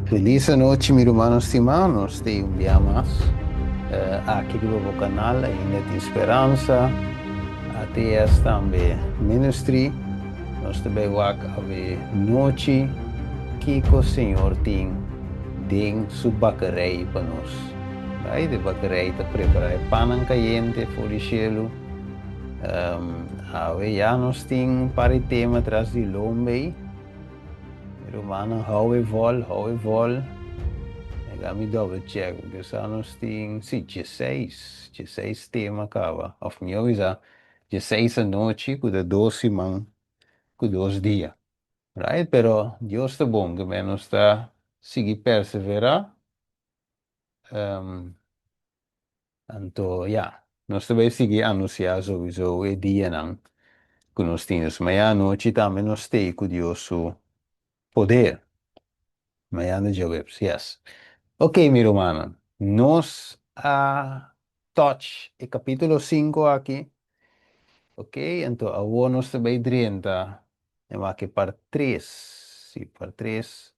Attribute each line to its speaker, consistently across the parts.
Speaker 1: Felis anochi mi rumannan stimá, nos ta un bia mas aki riba bo kanal Ainda Tin Speransa, ATS tambe Ministry. Nos ta bai wak awe nochi kiko Señor tin den su bakerij pa nos. Right, e bakerij ta prepara e pannan kayente for di shelu. Awe ya nos tin un par di tema tras di lomba ei. Mi rumannan hou e vol, hou e vol. Laga mi double check porque sa nos tin, si, dieseis, dieseis tema kaba. Of mihó bisa dieseis anochi ku ta dos siman ku dos dia. Right? Pero Dios ta bon, ke men nos ta sigui perseverá. Anto ya, nos ta bai sigui anunsiá souiso e dianan ku nos tin. Dus mañana anochi tambe nos stay ku Dios su poder. Mañana djaweps, yes. Ok, mi rumannan, nos a touch e kapítulo sinku aki. Ok, anto awor nos ta bai drenta e wak e part tres, si, part tres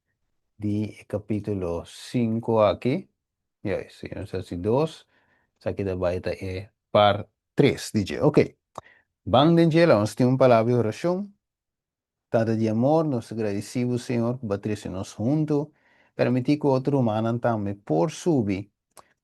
Speaker 1: di e kapítulo sinku aki. Juist, si nos hasi dos, esaki ta bai ta e par tres di dje. Ok, ban den dje, laga nos tin un palabra di orashon. Tata di amor, nos ta gradisí bo, Señor, ku bo a trese nos huntu. Permití ku otro rumannan tambe por subi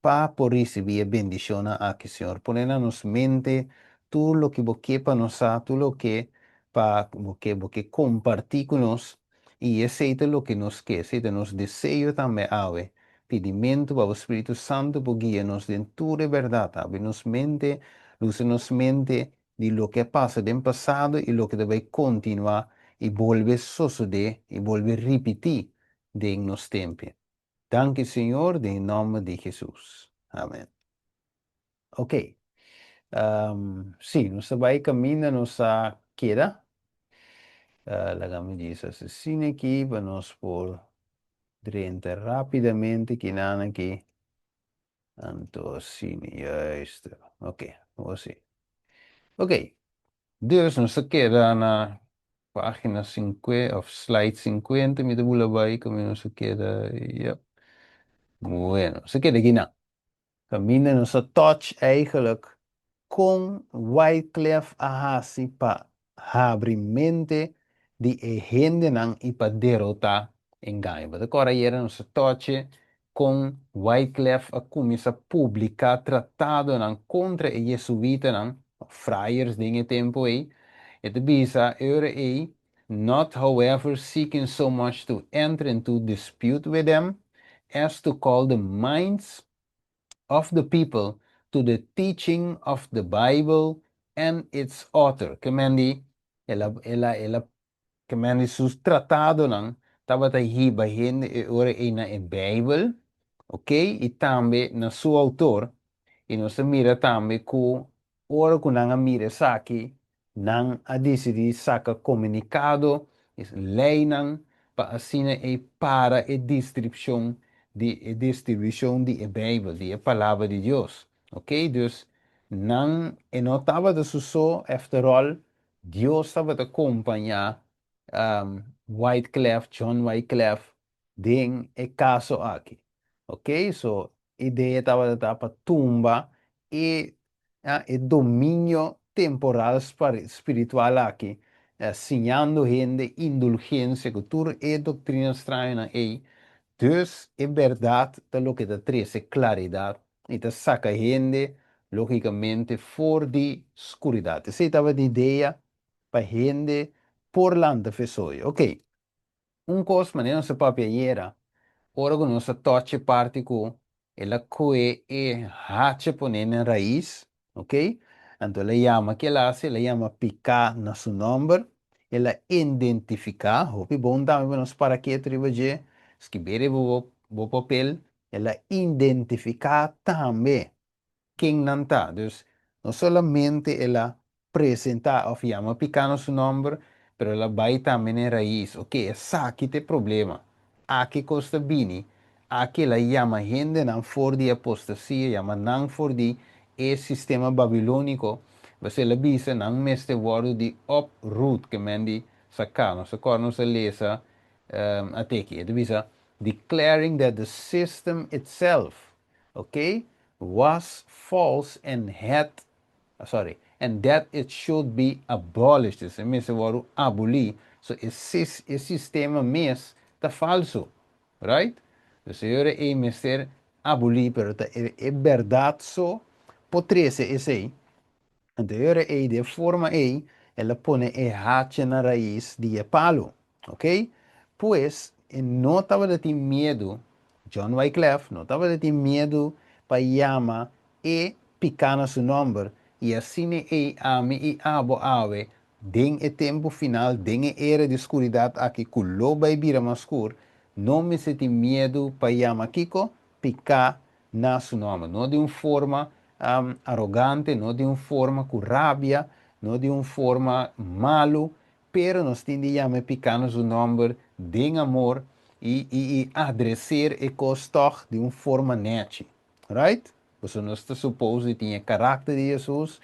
Speaker 1: pa por risibí e bendishonnan aki, Señor. Pone na nos mente tur loke bo ke pa nos sa, tur loke pa bo ke bo ke kompartí ku nos. I esei ta loke nos ke, esei ta nos deseo tambe awe. Pidimentu pa bo Spiritu Santu por guia nos den tur e bèrdat. Abri nos mente, lusa nos mente di loke a pasa den pasado i loke ta bai kontinuá i bolbe sosodé i bolbe ripití den nos tempu. Danki Señor den e nòmber di Hesus. Amen. Ok. Sí, nos ta bai kaminda nos a keda. Laga mi djis asesina aki pa nos por drenta rápidamente kinan aki. Anto asina, juist. Ok, awor sí. Ok, dus nos ta keda na página sinkue of slide sinkuenta, mi ta bula bai kaminda nos a keda, yep. Bueno, nos a keda kinan. Kaminda nos a touch eigenlijk kon Wyclef a hasi pa habri mente di e hendenan i pa derotá engaño. Bo ta kòrda ayera nos a touch kon Wyclef a kuminsá publiká tratadonan kontra e jesuitanan, òf friars den e tempu ei. E ta bisa e ora ei, Not however seeking so much to enter into dispute with them, as to call the minds of the people to the teaching of the Bible and its author. Ke men di, el a, el a, el a, ke men di su tratadonan tabata hiba hende e ora ei na e Bijbel, ok, i tambe na su autor. I nos ta mira tambe ku Ora ku nan a mira esaki, nan a disidí saka komunikado, es leinan, pa asina ei para e distripshon di e distribushon di e Beibel, di e Palabra di Dios. Oké, dus nan e no tabata su so, after all, Dios tabata kompañá Wyclef, John Wyclef, den e kaso aki. Oké, so idea tabata ta pa tumba e e dominio temporal spiritual aki, siñando hende indulgensia ku tur e doktrina strañonan ei. Dus e bèrdat ta loke ta trese klaridat i ta saka hende lógikamente for di skuridat. Esei tabata idea pa hende por lanta fesoyo. Oké. Un kos manera nos a papia ayera, ora ku nos a touch e parti ku el a kohe e hacha pone na rais, ok, anto el a yama ke el a hasi, el a yama piká na su nòmber, el a indentifiká, hopi bon tambe pa nos para ketu riba dje, skib'é riba bo bo papel, el a indentifiká tambe ken nan ta. Dus, no solamente el a presentá òf yama piká na su nòmber, pero el a bai tambe na e rais. Oke, esaki ta e problema. Aki kos ta bini. Aki el a yama hendenan for di e apostasia, yama nan for di e sistema babilóniko. Pasobra el a bisa nan mester wòrdu di uproot, ke men di saká. Nos a kòrda nos a lesa ateki. E ta bisa. Declaring that the system itself, okay, was false and had, sorry, and that it should be abolished. E mester wòrdu abolí. So e sistema mes ta falsu. Right? Dus e mester abolí, pero ta e bèrdat so por trese esei. Anto e di e forma ei, el a pone e hacha na rais di e palu. Ok? Pues, e no tabatin miedu, John Wycliffe no tabatin miedu pa yama e piká na su nòmber, i asina e ami i abo awe, den e tempu final, den e era di skuridat aki, ku lo bai bira mas skur, no mester tin miedu pa yama kiko? Piká na su nòmber. No di un forma arogante, no di un forma ku rabia, no di un forma malu, pero nos tin di yama piká na su nòmber den amor i adresá e kos toch di un forma nèchi. Right? Pasobra nos ta supposed di tin karakter di Hesus,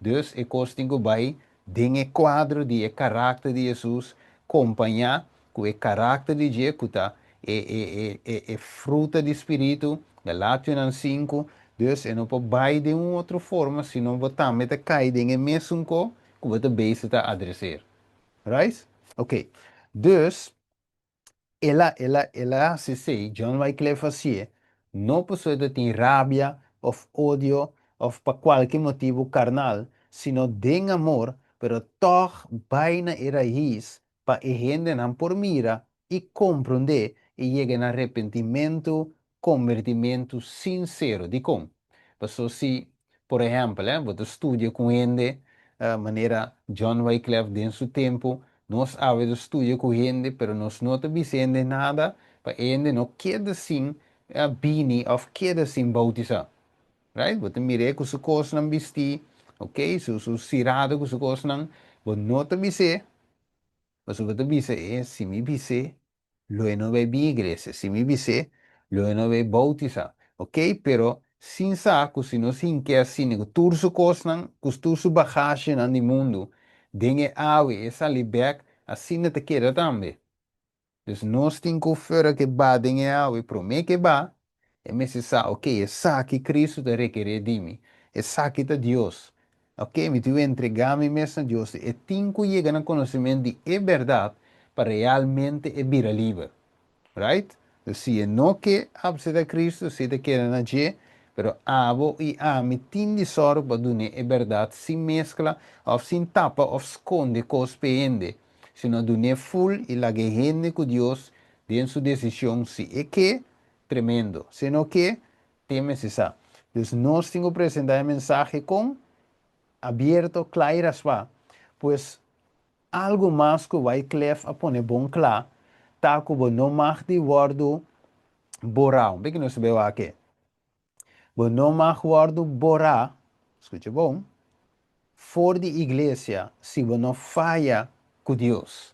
Speaker 1: dus e kos tin ku bai den e kuadro di e karakter di Hesus, kompañá ku e karakter di dje, ku ta e fruta di spiritu, Galationan 5, dus e no por bai di un otro forma, sino bo tambe ta kai den e mesun kos ku bo ta bezig ta adresá. Right? Ok. Dus, el a hasi, John Wycliffe hasi, no pasobra tin rabia òf odio òf pa kualke motibu karnal, sino den amor, pero toch bai na e rais pa e hendenan por mira i komprondé i yega na arepentimentu, konvertimentu sinsero. Dikon? Pasobra si, por ehèmpel, bo ta studia ku hende, manera John Wycliffe den su tempu, nos a studia ku hende, pero nos no ta bisa nada, pa hende no keda sin bini òf keda sin boutisá. Right? Bo ta mira ku su kosnan bistí, ok? Su sirado ku su kosnan, bo no ta bis'é, pasobra bo ta bisa, si mi bis'é, lo e no bai bin iglesia, si mi bis'é, lo e no bai boutisá. Ok? Pero sin sa ku si nos hink'é asina, ku tur su kosnan, ku tur su bagagenan di mundu, den e awa e sali bèk, asina ta keda tambe. Dus nos tin ku fuera ku bai den e awa, promé ku bai, e mester sa, ok, esaki Kristu ta rekerí di mi, esaki ta Dios. Ok, mi tin ku entregá mi mes na Dios. E tin ku yega na konosementu di e bèrdat pa realmente e bira liber. Right? Dus si e no ke aseptá Kristu, si e keda na dje, pero abo i ami tin di sòru pa duna e bèrdat sin meskla, òf sin tapa òf skonde kos pa hende, sino dun'é full i laga hende ku Dios den su desishon si e ke, tremendo. Si no ke, t'e sa. Dus nos tin ku presentá e mensahe kon abierto, kla i raspá. Pues algu mas ku Wycliffe a pone bon kla, ta ku bo no mag di wòrdu borá. Un ku nos ta aki. Bo no mag wòrdu borá, skucha bon, for di iglesia si bo no faya ku Dios.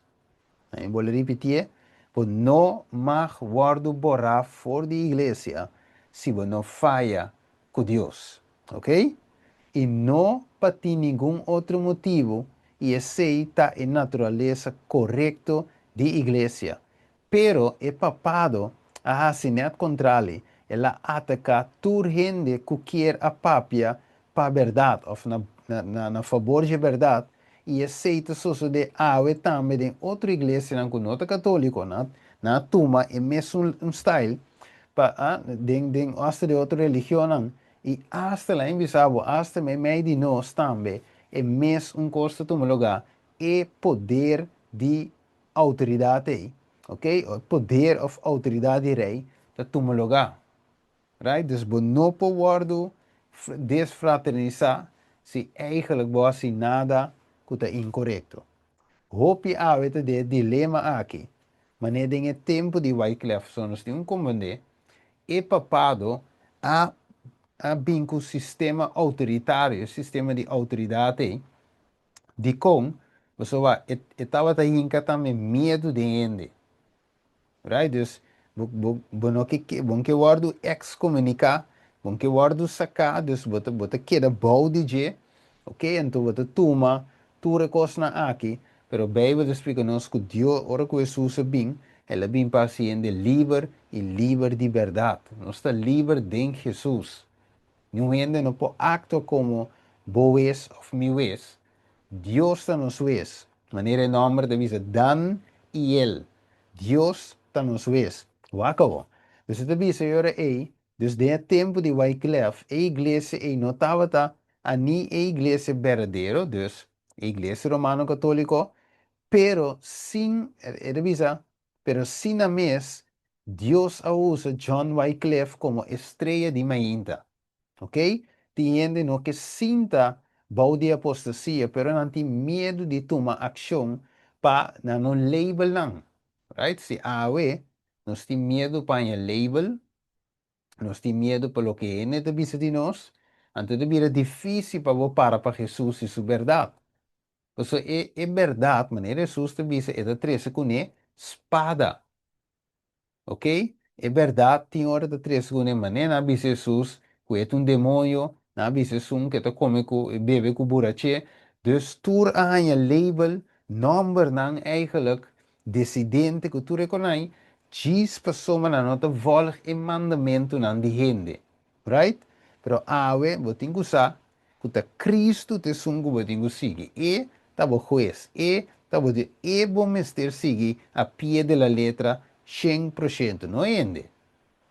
Speaker 1: Mi ta ripití, bo no mag wòrdu borá for di iglesia si bo no faya ku Dios. Ok? I no pa ningun otro motibu, i esei ta e naturalesa korekto di iglesia. Pero e papado a hasi net kontrali, el a ataká tur hende ku kier a papia pa bèrdat, òf na fabor di bèrdat, i esei ta sosodé awe tambe den otro iglesianan ku no ta katóliko, nan a tuma e mesun un style pa den hasta di otro religionnan i hasta la bisabo hasta meimei di nos tambe e mesun kos ta tuma lugá, e poder di outoridat ei, ok, poder òf outoridat di rei ta tuma lugá, right? Dus bo no por wòrdu desfraternisá si eigenlijk bo hasi nada ku ta inkorekto. Hopi awe ta den e dilema aki, manera den e tempu di Wycliffe, so nos tin ku komprondé, e papado a bin ku sistema outoritario, sistema di outoridat ei, dikon, pasobra e tabata hinka tambe miedu den hende. Right? Dus bo no ke bo ke wòrdu ekskomuniká, bo ke wòrdu saká, dus bo ta keda bou di dje, ok? Anto bo ta tuma tur e kosnan aki, pero Beibel ta splika nos ku Dios, ora ku Hesus a bin, El a bin pa hasi hende liber i liber di bèrdat. Nos ta liber den Hesus. Niun hende no por aktua komo bo wes òf mi wes. Dios ta nos wes. Manera e nòmber ta bisa, Dan i El. Dios ta nos wes. Wak awor. Dus e ta bisa e ora ei, dus den e tempu di Wyclef, e iglesia ei no tabata a ni e iglesia berdadero, dus e iglesia romano katóliko, pero sin, e ta bisa, pero sina mes Dios a usa John Wyclef komo e strea di mainta. Ok? Tin hende no ke sinta bou di apostasia, pero nan tin miedu di tuma akshon pa nan no label nan. Right? Si awe nos tin miedu pa haña label, nos tin miedu pa loke hende ta bisa di nos, anto ta bira difísil pa bo para pa Hesus i su bèrdat. Pasobra e e bèrdat, manera Hesus ta bisa, e ta trese kuné spada. Ok, e bèrdat tin ora ta trese kuné manera nan a bisa Hesus ku e ta un demoño, nan a bisa esun ku e ta kome ku e bebe ku buraché. Dus tur a haña label, nòmbernan eigenlijk, desidente ku tur e konai, djis pasobra nan no ta vòlg e mandamentunan di hende. Right? Pero awe bo tin ku sa ku ta Kristu ta esun ku bo tin ku sigui. E ta bo Hues. E ta bo Dios. E bo mester sigui a pie de la letra shen por shento. No hende.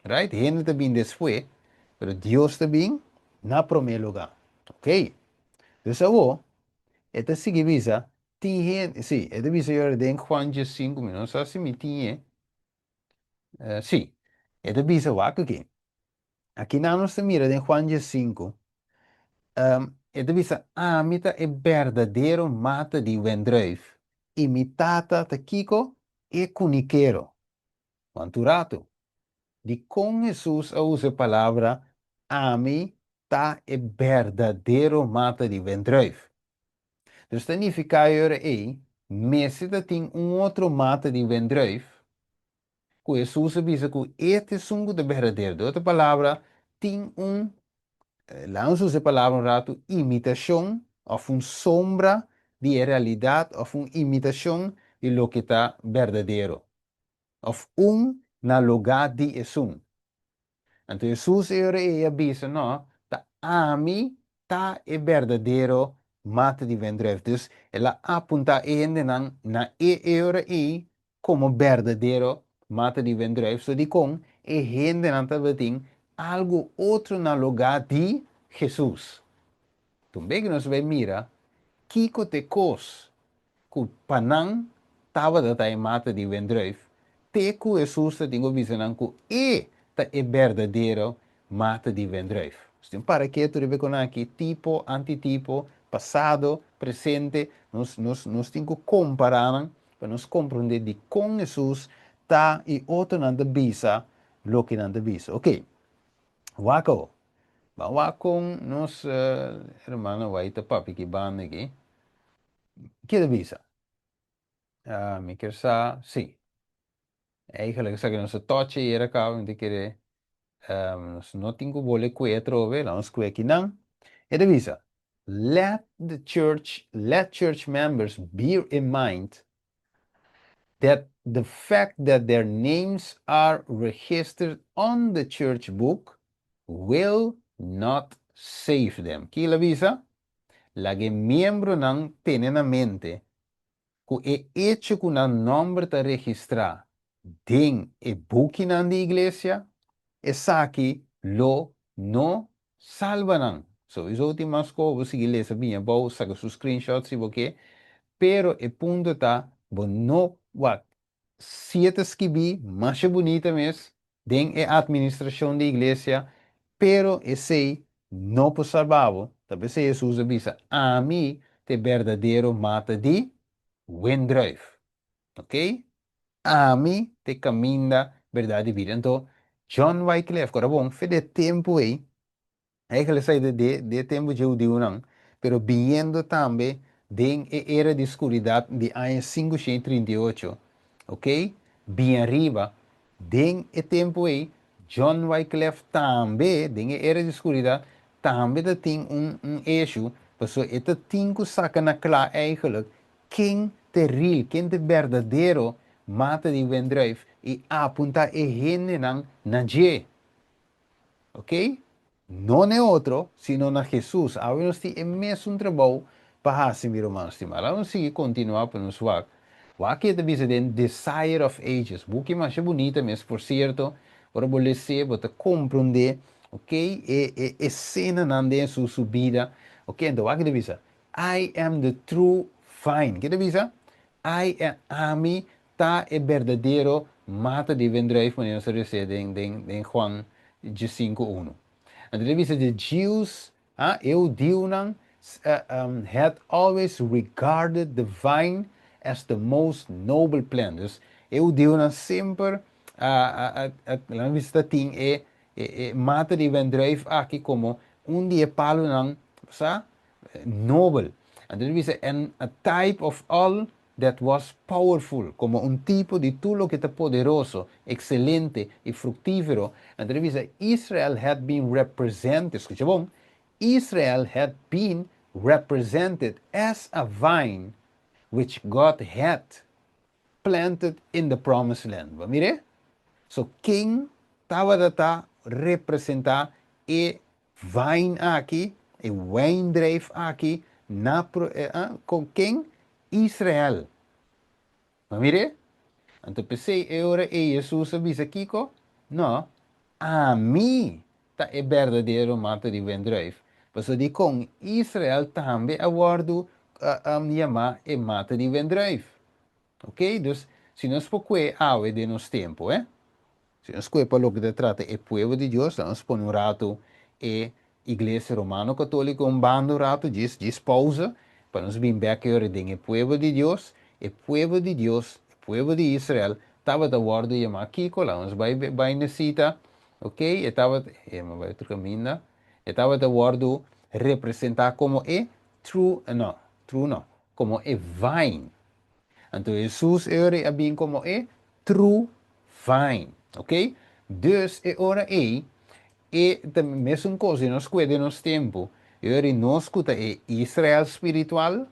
Speaker 1: Right? Hende ta bin despues, pero Dios ta bin na promé lugá. Ok. Dus awor, e ta sigui bisa, tin hende, sí, e ta bisa yora den Juan 15, mi no sa si mi tin e. Sí, e ta bisa, wak aki. Akinan nos ta mira den Juan 15, e ta bisa, Ami ta e berdadero mata di wendruif, i mi Tata ta kiko? E kunikero. Kuantu ratu? Dikon Hesus a usa e palabra ami ta e berdadero mata di wendruif? Dus ta nifiká e ora ei, mester ta tin un otro mata di wendruif ku Hesus a bisa ku e ta esun ku ta berdadero. Den otro palabra, tin un, laga nos usa e palabra un ratu, imitashon òf un sombra di e realidat òf un imitashon di loke ta berdadero, òf un na lugá di esun. Anto Hesus e ora ei a bisa, No, ta ami ta e berdadero mata di wendruif. Dus el a apuntá e hendenan na e e ora ei komo berdadero mata di wendruif. So dikon e hendenan tabatin algu otro na lugá di Hesus? Tumbe ku nos bai mira kiko ta e kos ku pa nan tabata ta e mata di wendruif, te ku Hesus ta tin ku bisa nan ku e ta e berdadero mata di wendruif. Nos tin para ketu riba e konan aki, tipo, antitipo, pasado, presente, nos nos nos tin ku kompará nan pa nos komprondé dikon Hesus ta i otronan ta bisa loke nan ta bisa. Oke, wak awo. Ban wak kon nos hermano Wai ta papia ki banda aki. Ke ta bisa? Mi kier sa, sí. Eigenlijk esaki nos a tochi ayera caba, mi ta kere nos no tin cu bole cue atrobe, laga nos cue akinan. E ta bisa, Let the church, let church members bear in mind that the fact that their names are registered on the church book will not save them. Ki el a bisa? Laga e miembronan tene na mente ku e echo ku nan nòmber ta registrá den e bukinan di iglesia, esaki lo no salba nan. Souiso tin mas ko, bo sigui lesa biña abou, saka su screenshot si bo ke, pero e punto ta bo no wak si e ta skibí masha bunita mes den e atministrashon di iglesia, pero esei no por salba bo. Ta p'esei Hesus a bisa, Ami ta e berdadero mata di wendruif. Ok? Ami ta e kaminda, bèrdat i bida. Anto, John Wycliffe, ku ora bon, fe di e tempu ei, Eigenlijk esei ta de e tempu dje hudiunan, pero biniendo tambe den e era di skuridat di aña 538, ok, bin ariba, den e tempu ei, John Wyclef tambe, den e era di skuridat, tambe ta tin un un eshu, pasobra e ta tin ku saka na kla eigenlijk ken ta e real, ken ta e berdadero mata di wendruif i apuntá e hendenan na dje. Ok? No na e otro, sino na Hesus. Awe nos tin e mesun trabou pa hasi, mi ruman stimá. Laga nos sigui kontinuá pa nos wak. Wak ke ta bisa den Desire of Ages. Buki masha bunita mes, por sierto. Ora bo les'é, bo ta komprondé, ok, e e esenanan den Hesus su bida. Ok, anto wak ke ta bisa, I am the true vine. Ke ta bisa? I am, ami ta e berdadero mata di wendruif, manera nos a res'é den den den Juan diesinku unu. Anto ta bisa, the Jews, ah, e hudiunan, had always regarded the vine as the most noble plant. Dus e hudiunan semper a a a a bisa ta tin e e mata di wendruif aki komo un di e palunan, sa, nobel. Anto ta bisa, and a type of all that was powerful, komo un tipo di tur loke ta poderoso, ekselente i fruktífero. Anto ta bisa, Israel had been represented, skucha bon, Israel had been represented as a vine which God had planted in the promised land. Bo a mir'é? So, ken tabata ta representá e vine aki, e wijndrijf aki, na kon ken? Israel. Bo a mir'é? Anto p'esei e ora ei Hesus a bisa kiko? No, ami ta e berdadero mata di wendruif. Pasobra dikon Israel tambe a wòrdu yamá e mata di wendruif. Ok, dus si nos por kue awe den nos tempu, eh? Si nos kue pa loke ta trata e pueblo di Dios, laga nos pone un ratu e Iglesia Romano Katóliko un banda un ratu, djis djis pausa, pa nos bin bèk e ora den e pueblo di Dios. E pueblo di Dios, e pueblo di Israel, tabata wòrdu yamá kiko? Laga nos bai bai na sita, ok, e tabata, e mi bai otro kaminda, e tabata wòrdu representá komo e true, no, true no, komo e vine. Anto Hesus e ora ei a bin komo e true vine. Ok? Dus e ora ei, e ta mesun kos di nos kue den nos tempu. E ora ei nos ku ta e Israel spiritual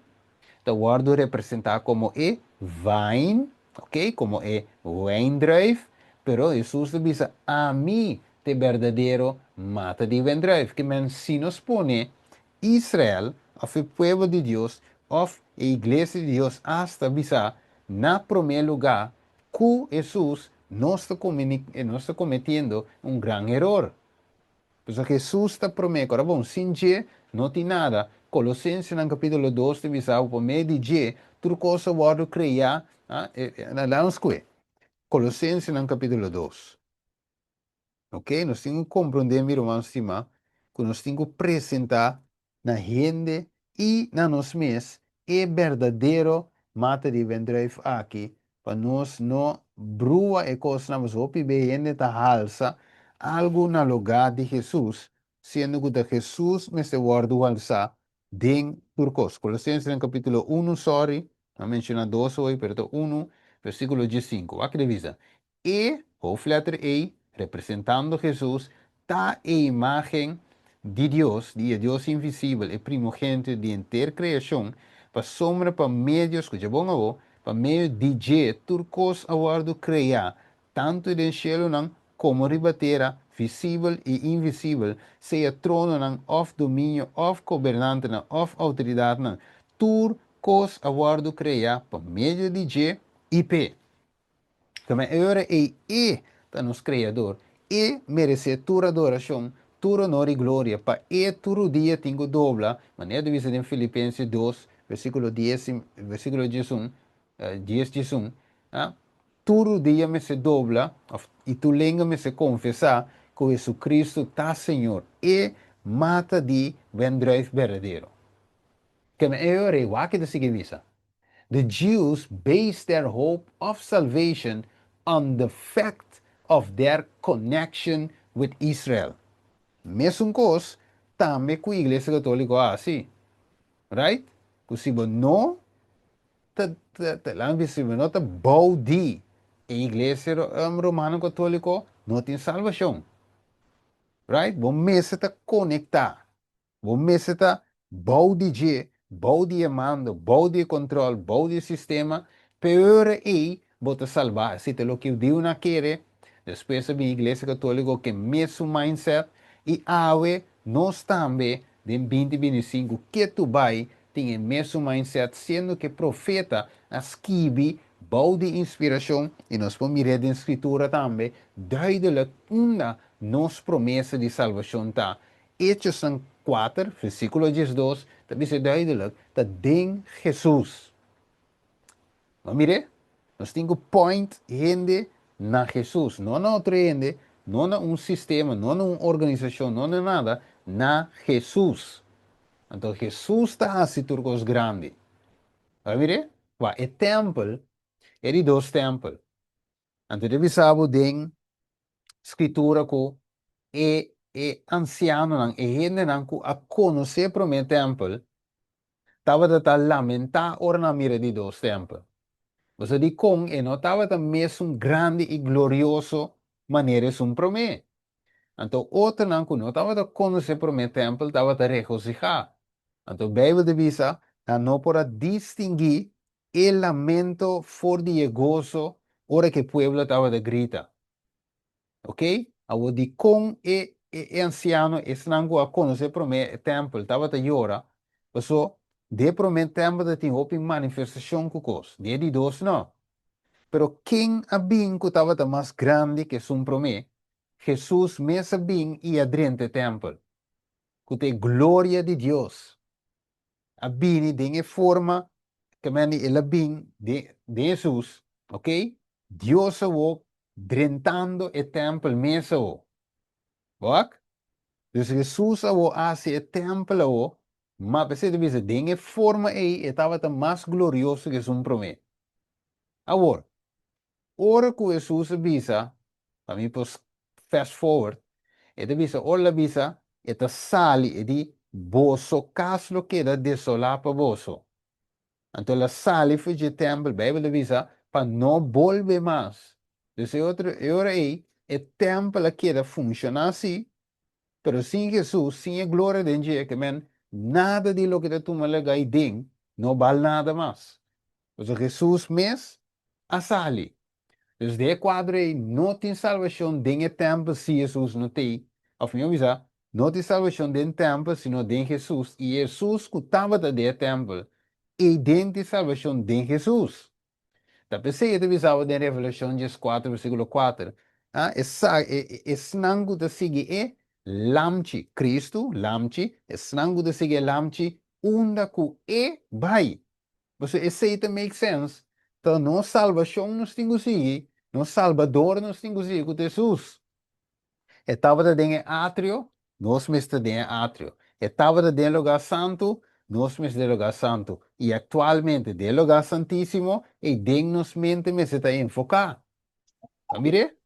Speaker 1: ta wòrdu representá komo e vine, ok, komo e wijndruif, pero Hesus ta bisa, Ami ta e berdadero mata di wendruif. Ke men si nos pone Israel, òf e pueblo di Dios, òf e iglesia di Dios asta bisa na promé lugá ku Hesus, nos ta nos ta kometiendo un gran eror. Pasobra Hesus ta promé, ku ora bon, sin dje no tin nada. Kolosensenan kapítulo 2 ta bisa bo pa medio di dje tur kos a wòrdu kreá. Laga nos sku'é. Kolosensenan kapítulo 2. Ok, nos tin ku komprondé, mi ruman stimá, ku nos tin ku presentá na hende i na nos mes e berdadero mata di wendruif aki, pa nos no brua e kosnan, pasobra hopi be hende ta halsa algu na lugá di Hesus, siendo ku ta Hesus mester wòrdu halsá den tur kos. Kolosensenan kapítulo unu, sòri, mi a menshoná dos hoy, pero ta unu, versíkulo diesinku. Wak di bisa, E hoofdletter E, representando Hesus, ta e imágen di Dios, di e Dios invisibel, e primogénito di henter kreashon, pasobra pa medio, skucha bon awor, pa medio di dje tur kos a wòrdu kreá, tantu den shelunan komo riba tera, visibel i invisibel, sea trononan òf dominio òf gobernantenan òf outoridatnan, tur kos a wòrdu kreá pa medio di dje i p'e. Tambe e ora ei E ta nos Kreador. E meresé tur adorashon, tur onor i gloria. Pa E tur rudia tin ku dobla, manera ta bisa den Filipense 2, versíkulo dies i versíkulo diesun, dies diesun, a, tur rudia mester dobla, òf i tur lenga mester konfesá ku Hesukristu ta Señor, e mata di wendruif berdadero. Keme e ora ei wak ta sigui bisa, The Jews based their hope of salvation on the fact of their connection with Israel. Mesun kos tambe ku Iglesia Katoliko a hasi. Right? Ku si bo no ta, ta, ta, laat me bisa, si bo no ta bou di e Iglesia Romano Katoliko, no tin salbashon. Right? Bo mester ta konektá. Bo mester ta bou di dje, bou di e mando, bou di e control, bou di e sistema, p'e ora ei bo ta salbá. Esei ta loke hudiunan a kere. Despues a bin Iglesia Katóliko ku e mesun mindset i awe nos tambe den 2025 ketu bai tin e mesun mindset siendo ku e profeta a skibi bou di inspirashon i nos por mir'é den Skritura tambe duidelik unda nos promesa di salbashon ta. Hechosnan kuater, versíkulo 12 ta bisa duidelik, ta den Hesus. Bo mir'é? Nos tin ku point hende na Hesus, no na otro hende, no na un sistema, no na un organisashon, no na nada, na Hesus. Anto Hesus ta hasi tur kos grandi. Bo mir'é? Wak, e tèmpel, e di dos tèmpel. Anto ta bisa bo den Skritura ku e e ansianonan, e hendenan ku a konosé promé tèmpel, tabata ta lamentá ora nan a mira di dos tèmpel. Pasobra dikon e no tabata mesun grandi i glorioso manera esun promé? Anto otronan ku no tabata konosé promé tèmpel tabata regosihá. Anto Beibel ta bisa, nan no por a distinguí e lamento for di e goso ora ku e pueblo tabata grita. Ok, awor dikon e e ansiano, esnan ku a konosé promé tèmpel, tabata yora? Paso, den e promé tèmpel ta tin hopi manifestashon ku kos, den e di dos no. Pero ken a bin ku tabata mas grandi ku esun promé? Hesus mes a bin i a drenta e tèmpel, ku ta e gloria di Dios. A bini den e forma ke men di el a bin den den Hesus, ok, Dios awo drentando e tèmpel mes awo. Bo wak? Dus Hesus awo a hasi e tèmpel awo, ma p'esei ta bisa den e forma ei e tabata mas glorioso ku esun promé. Awor, ora ku Hesus a bisa, pa mi por fast forward, e ta bisa, ora el a bisa, e ta sali, e di, Boso kas lo keda desolá pa boso. Anto el a sali for dje tèmpel, Beibel ta bisa, pa no bolbe mas. Dus e otro, e ora ei, e tèmpel a keda funshoná sí, pero sin Hesus, sin e gloria den dje, ke men nada di loke ta tuma lugá ei den no bal nada mas. Pasobra Hesus mes a sali. Dus den e kuadro ei no tin salbashon den e tèmpel si Hesus no t'ei. Òf mihó bisa, no tin salbashon den tèmpel sino den Hesus, i Hesus ku tabata den e tèmpel, ei den tin salbashon den Hesus. Ta p'esei e ta bisa bo den Revelashon 14 versíkulo 4, a, e sa, e, esnan ku ta sigui e Lamchi, Kristu, Lamchi, esnan ku ta sigui e Lamchi, unda ku e bai. Pasobra esei ta make sense, ta nos salbashon nos tin ku sigui, nos Salbador nos tin ku sigui ku ta Hesus. E tabata den e atrio, nos mester den e atrio. E tabata den e lugá santu, nos mester den e lugá santu. I aktualmente den e lugá santísimo, ei den nos mente mester ta enfoká. Ta mir'é?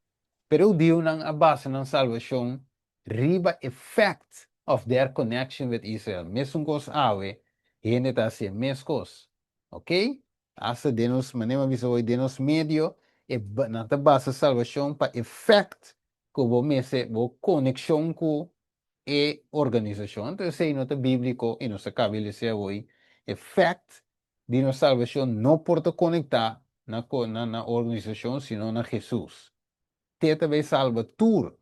Speaker 1: Pero e hudiunan a basa nan salbashon riba e fact of their connection with Israel. Mesun kos awe, hende ta hasi e mes kos. Ok? Hasta den nos, manera mi a bisa hoy, den nos medio, e nan ta basa salbashon pa e fact ku bo mester, bo konekshon ku e organisashon. Anto esei no ta bíbliko i nos ta kaba di lesa hoy. E fact di nos salbashon no por ta konektá na na organisashon sino na Hesus. Te ta bay salba tur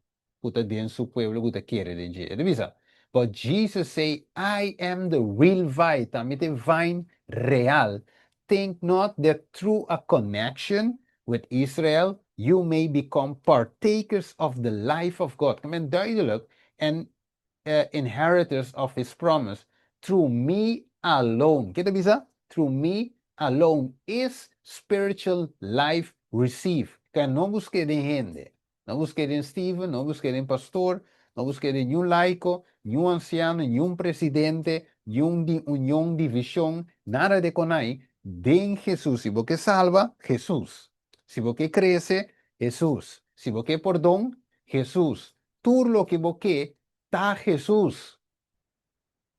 Speaker 1: ku ta den su pueblo ku ta kere den dje. E ta bisa, But Jesus say, I am the real vine, ta mi ta e vine real, think not that through a connection with Israel you may become partakers of the life of God. Ke men duidelijk, and inheritors of his promise, through me alone. Ke ta bisa? Through me alone is spiritual life received. Ke no busk'é den hende. No busk'é den Steven, no busk'é den pastor, no busk'é den niun laiko, niun ansiano, niun presidente, niun di union, divishon, nada de konai. Den Jesus. Si bo ke salba, Jesus. Si bo ke krese, Jesus. Si bo ke pordon, Jesus. Tur loke bo ke ta Hesus.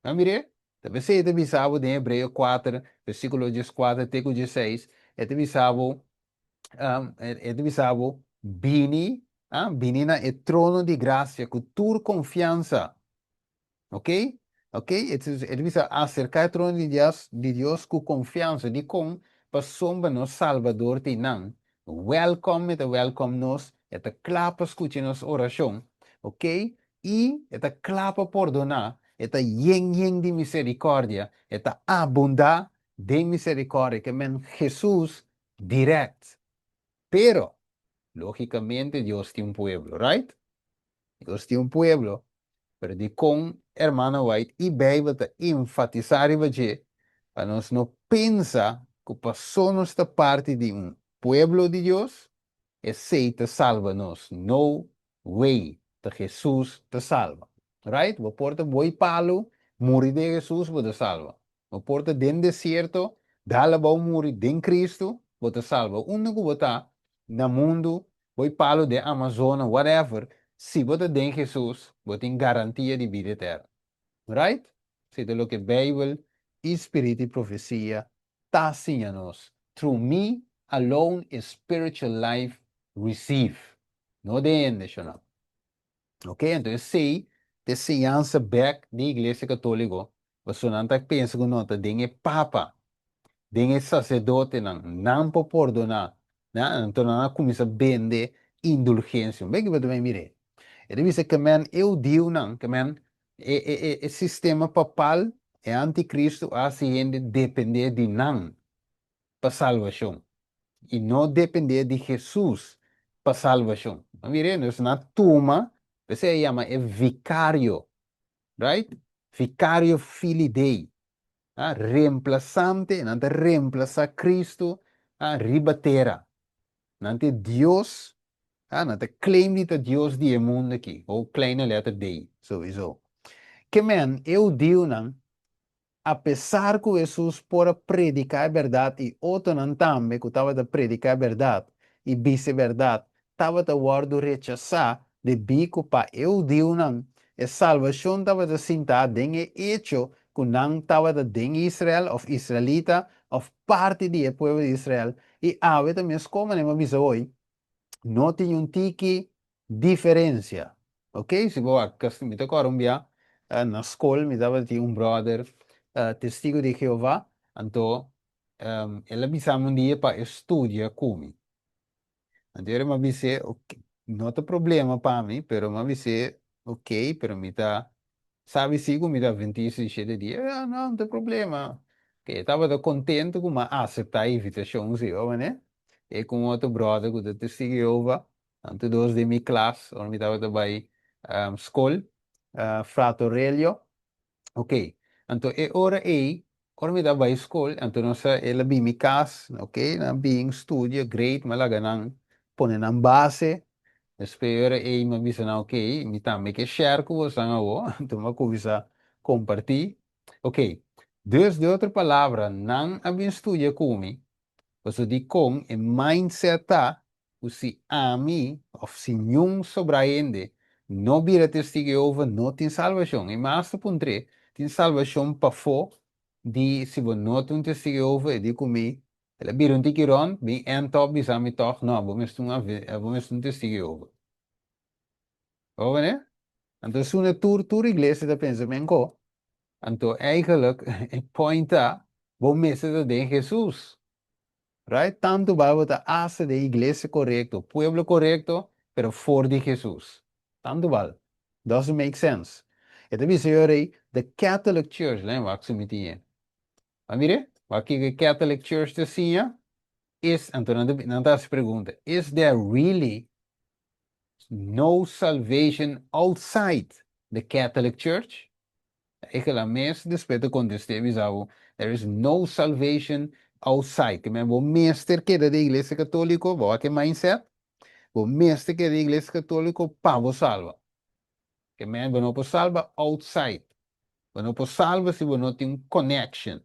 Speaker 1: Nan mir'é? Ta p'esei e ta bisa bo den Hebreo 4, versíkulo 14 te ku 16, e ta bisa bo, e ta bisa bo, Bini, bini na e trono di grasia ku tur konfiansa. Ok? Ok? E ta bisa aserká e trono di Dios, di Dios ku konfiansa. Dikon? Pasobra nos Salbador ta einan. Welcome, e ta welcome nos, e ta kla pa skucha nos orashon, ok? I e ta kla pa pordoná, e ta yen yen di miserikòrdia, e ta abundá den miserikòrdia, ke men Hesus dirèkt. Pero, lógikamente Dios tin un pueblo, right? Dios tin un pueblo, pero dikon Hermana White i Beibel ta enfatisá riba dje pa nos no pensa ku pasó nos ta parti di un pueblo di Dios, esei ta salba nos? No way! Ta Hesus ta salba. Right? Bo por ta boi palu, muri den Hesus, bo ta salba. Bo por ta den desierto, dal abou muri den Cristo, bo ta salba. Unda ku bo ta na mundu, boi palu den Amazona, whatever, si bo ta den Jesus, bo tin garantia di bida eterno. Right? Esei ta loke Bijbel i Spiritu di Profesia ta siña nos. Through me alone is spiritual life received. No den hende, shonal. Ok, anto esei ta e siñansa bek di Iglesia Katóliko, pasobra nan ta pensa ku no ta den e papa, den e saserdotenan, nan por pordoná, na, anto nan a kuminsá bende indulgensia. Un bek bo ta bai mir'é. E ta bisa ke men e hudiunan, ke men e e e e sistema papal, e antikristu a hasi hende dependé di nan pa salbashon i no dependé di Hesus pa salbashon. A mira, nos na tuma, p'esei a yama e vikario, right? Vikario Filii Dei, ah, remplasante, nan ta remplasá Kristu, ah, riba tera. Nan ta e Dios, ah, nan ta claim di ta Dios di e mundu aki, o kleine letter D, souiso. Ke men, e hudiunan Apesar ku Hesus por a prediká e bèrdat i otronan tambe ku tabata prediká e bèrdat i bisa e bèrdat tabata wòrdu rechasá debí ku pa e hudiunan e salbashon tabata sintá den e echo ku nan tabata den Israel òf israelita òf parti di e pueblo di Israel i awe ta mes komo nan a bisa hoy no tin un tiki Diferencia. Ok, si bo wak, mi ta kòrda un bia na skol mi tabatin un bròder Testigo di Jehová, anto el a bisa mi un dia pa e studia ku mi. Anto mi a bis'é, ok, no ta problema pa mi, pero mi a bis'é, ok, pero mi ta sabi si ku mi ta adventista di shete dia. Ah, no, no ta problema. Ok, e tabata kontentu ku mi a aseptá e invitashon si, bo manera. E ku un otro bròder ku ta Testigo di Jehová. Anto dos den mi klas ora mi tabata bai skol, Frater Aurelio. Ok, anto e ora ei, ora mi tabata bai skol, anto nos a, el a bin mi kas, ok, nan a bin studia, great, mi a laga nan pone nan base. Despues e ora ei mi a bisa nan, ok, mi tambe ke share ku bosan awo, anto mi a kuminsá kompartí. Ok, dus den otro palabra, nan a bin studia ku mi, pasobra dikon e mindset ta ku si ami òf si niun sobrá hende no bira Testigu di Jehova, no tin salbashon. I mas ta puntr'é, Tin salbashon pafó di si bo no ta un Testigu di Jehova? E di ku mi, El a bira un tiki rònt, bin èn tòg bisa mi tòg, No, bo mester un bo mester un Testigu di Jehova. Bo wak manera? Anto asuna tur tur iglesia ta pensa menko. Anto eigenlijk e point ta, bo mester ta den Hesus. Right? Tantu bal bo ta hasta den iglesia korekto, pueblo korekto, pero for di Hesus. Tantu bal. Doesn't make sense. E ta bisa yo rei, the Catholic Church, lei wak si mi tin e. Ba mire, wak kiko e Catholic Church ta siña, is, anto nan ta nan ta hasi pregunta, is there really no salvation outside the Catholic Church? Egela mes despues ta contest'é bisa bo, There is no salvation outside. Ke men bo mester keda den Iglesia Catolico, bo wak e mindset? Bo mester keda den Iglesia Catolico pa bo salba. Ke men bo no por salba outside. Bo no por salba si bo no tin un connection.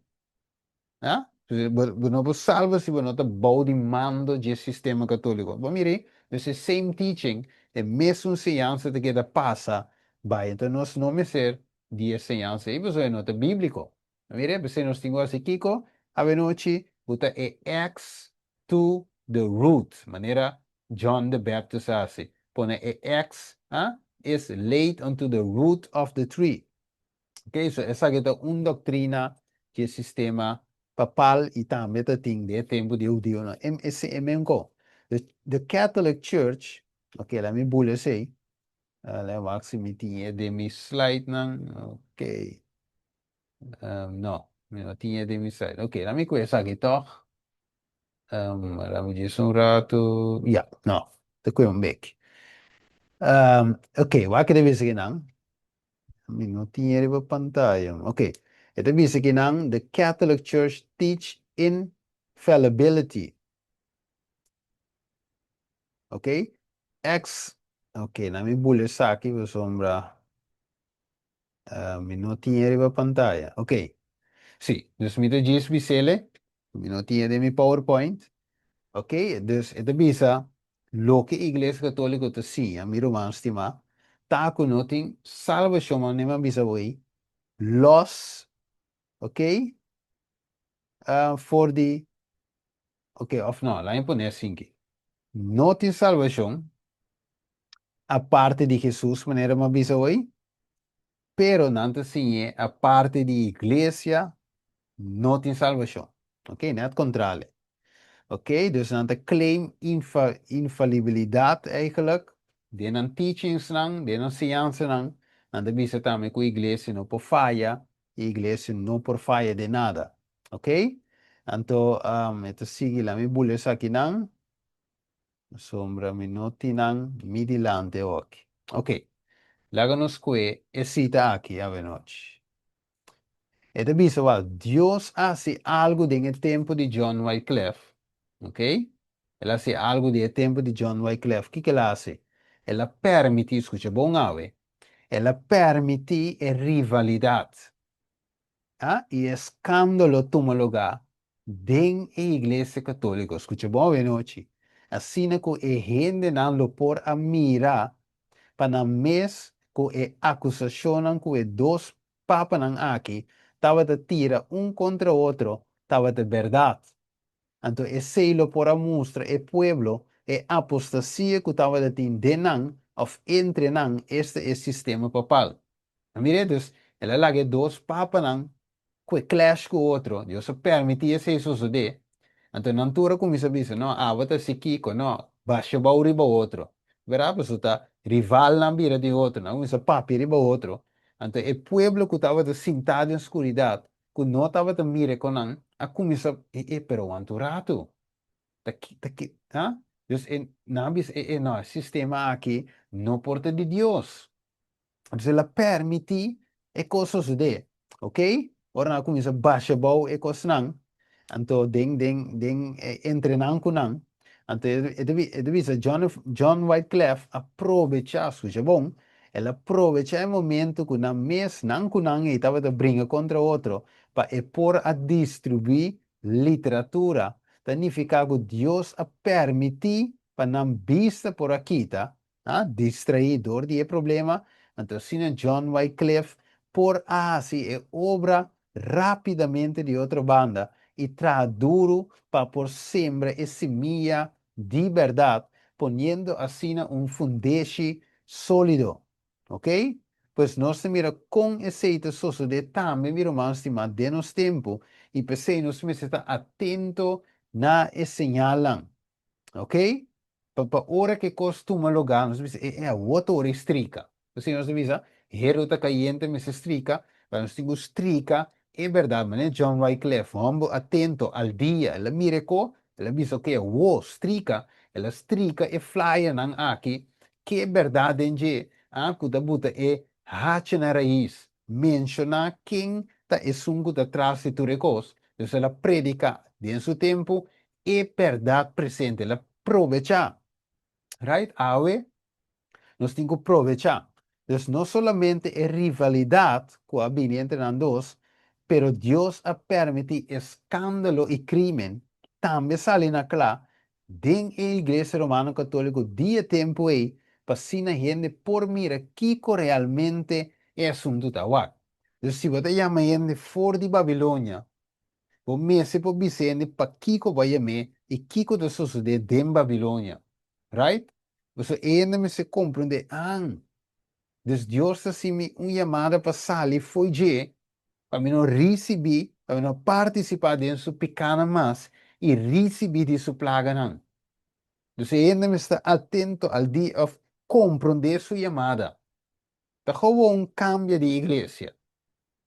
Speaker 1: Ha? Bo no por salba si bo no ta bou di mando dje sistema católico. Bo mira ei? Dus e same teaching, e mesun señansa ta keda pasa bai. Enton nos no mester di e señansa ei pasobra e no ta bíblico. Bo mira ei? P'esei nos tin ku hasi kiko? Awenochi bo ta e axe to the root, manera John the Baptist a hasi. Pone e axe, ha? Is laid unto the root of the tree. Ok, so esaki ta un doctrina dje sistema papal y tambe ta tin den e tempo di e hudionan. E menko. The Catholic Church, ok, laat mi bula esei. Laat wak si mi tin e den mi slide nan. Ok. No, mi no tin e den mi slide. Ok, laat mi ku esaki tòg. Laat mi djis un ratu. Ja, no, ta kue un bek. Ok, wak e ta bisa kinan. Mi no tin e riba pantaya. Ok, e ta bisa kinan, the Catholic Church teach infallibility. Ok, ex, ok, na mi bula esaki pasobra mi no tin e riba pantaya. Ok, si, dus mi ta djis bis'ele, mi no tin e den mi PowerPoint. Ok, dus e ta bisa loke Iglesia Katoliko ta siña, mi ruman stimá, ta ku no tin salbashon, manera mi a bisa bo ei, lòs, ok, for di, ok, òf no, laat mi pone asinki, no tin salbashon aparte di Hesus, manera mi a bisa bo ei, pero nan ta siñ'é aparte di iglesia no tin salbashon. Ok, net kontrale. Ok, dus nan ta claim infalibilidat eigenlijk den nan teachingsnan, den nan siñansanan, nan ta bisa tambe ku iglesia no por faya i iglesia no por faya den nada. Ok, anto e ta sigui laat mi bula esakinan. Pasobra mi no tin nan mi dilanti awoki. Ok, laga nos kue e sita aki awenochi. E ta bisa wak, Dios a hasi algu den e tempu di John Wycliffe, ok? El a hasi algu den e tempu di John Wycliffe. Kiko el a hasi? El a permití, skucha bon awe, el a permití e rivalidat. A i eskándalo tuma lugá den e Iglesia Katóliko. Skucha bon awenochi. Asina ku e hendenan lo por a mira pa nan mes ku e akusashonnan ku e dos papanan aki tabata tira un kontra otro tabata bèrdat. Anto esei lo por a mustra e pueblo e apostasia ku tabata tin den nan òf entre nan, esta e sistema papal. A mira, dus el a laga e dos papanan ku e clash ku otro. Dios a permití esei sosodé. Anto nan tur a kuminsá bisa, No, abo ta hasi kiko? No, basha bou riba otro. Bèrdat? Pasobra ta rivalnan bira di otro. Nan a kuminsá papia riba otro. Anto e pueblo ku tabata sintá den skuridat, ku no tabata mira kon nan, a kuminsá, E, e, pero wanta un ratu. Ta ki, ta ki, ha? Dus e, nan a bisa, E, e, no, e sistema aki no por ta di Dios. Entonces el a permití e kos sosodé, ok? Ora nan a kuminsá basha bou e kosnan, anto den den den entre nan ku nan, anto e ta e ta bisa John John Wyclef a probechá, skucha bon, el a probechá e momento ku nan mes, nan ku nan ei tabata bringa kontra otro, pa e por a distribuí literatura, ta nifiká ku Dios a permití pa nan bista por a kita A distraí dor di e problema, anto asina John Wycliffe por a hasi e obra rápidamente di otro banda i traha duru pa por sembra e simia di bèrdat, poniendo asina un fundeshi sólido. Ok? Pues nos ta mira kon esei ta sosodé tambe, mi ruman stimá, den nos tempu, i p'esei nos mester ta atento na e señalnan. Ok? Pa pa ora ku e kos tuma lugá, nos ta bisa, e e awor ta ora e strika. P'esei nos ta bisa, heru ta kayente, mester strika, pero nos tin ku strika e bèrdat. Manera John Wycliffe, hòmber atento, al dia, el a mira e ko, el a bisa, ok, awor strika, el a strika e flyernan aki, ke bèrdat den dje, a ku ta buta e hacha na rais, menshoná ken ta esun ku ta tras di tur e kos. Dus el a prediká den su tempu e bèrdat presente, el a probechá. Right? Awe nos tin ku probechá. Dus no solamente e rivalidat ku a bini entre nan dos, pero Dios a permití eskándalo i krímen tambe sali na kla den e Iglesia Romano Katóliko di e tempu ei pa asina hende por mira kiko realmente e asuntu ta wak. Dus si bo ta yama hende for di Babilonia, Bo mester por bisa hende pakiko bo a yam'é i kiko ta sosodé den Babilonia. Right? Pasobra e hende mester komprondé, An, dus Dios ta hasi mi un yamada pa sali fo'i dje, pa mi no risibí, pa mi no partisipá den su pikánan mas i risibí di su plaganan. Dus e hende mester ta atento al dia òf komprondé su yamada. Ta gewoon kambia di iglesia.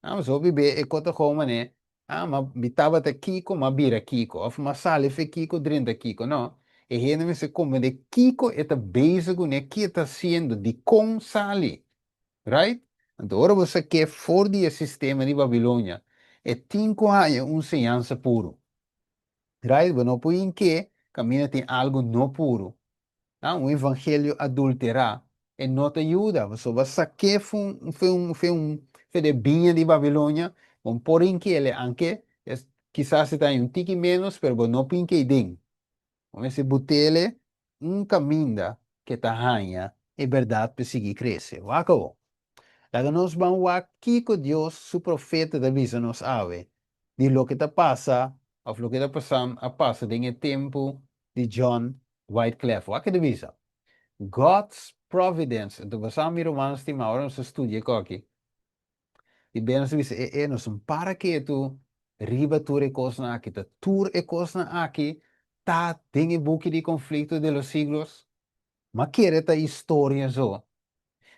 Speaker 1: Ah, so hopi be e kos ta gewoon manera, ah, ma mi tabata kiko, m'a bira kiko, òf m'a sali fe kiko, drenta kiko. No, e hende mester komprondé kiko e ta bezig kuné, ki e ta hasiendo, dikon sali. Right? Anto ora bo sak'é for di e sistema di Babilonia, e tin ku haña un señansa puru. Right? Bo no por hink'é kaminda tin algu no puru. Ah, un evangelio adulterá, e no ta yuda. Pasobra bo sak'é fen fe di e biña di Babilonia, bo no por hink'é, anke kisas e ta haña un tiki ménos, pero bo no por hink'é den. Bo mester but'é un kaminda ku ta haña e bèrdat pa sigui krese. Wak awor. Laga nos ban wak kiko Dios su profeta ta bisa nos awe di loke ta pasa òf loke ta pasando a pasa den e tempu di John Wycliffe. Wak e ta bisa. God's providence. Anto basá mi ruman stimá, ora nos ta studia e koki, i ben nos ta bisa e e nos no para ketu riba tur e kosnan aki. Ta tur e kosnan aki ta den e buki di Conflicto de los Siglos? M'a kere ta historia so.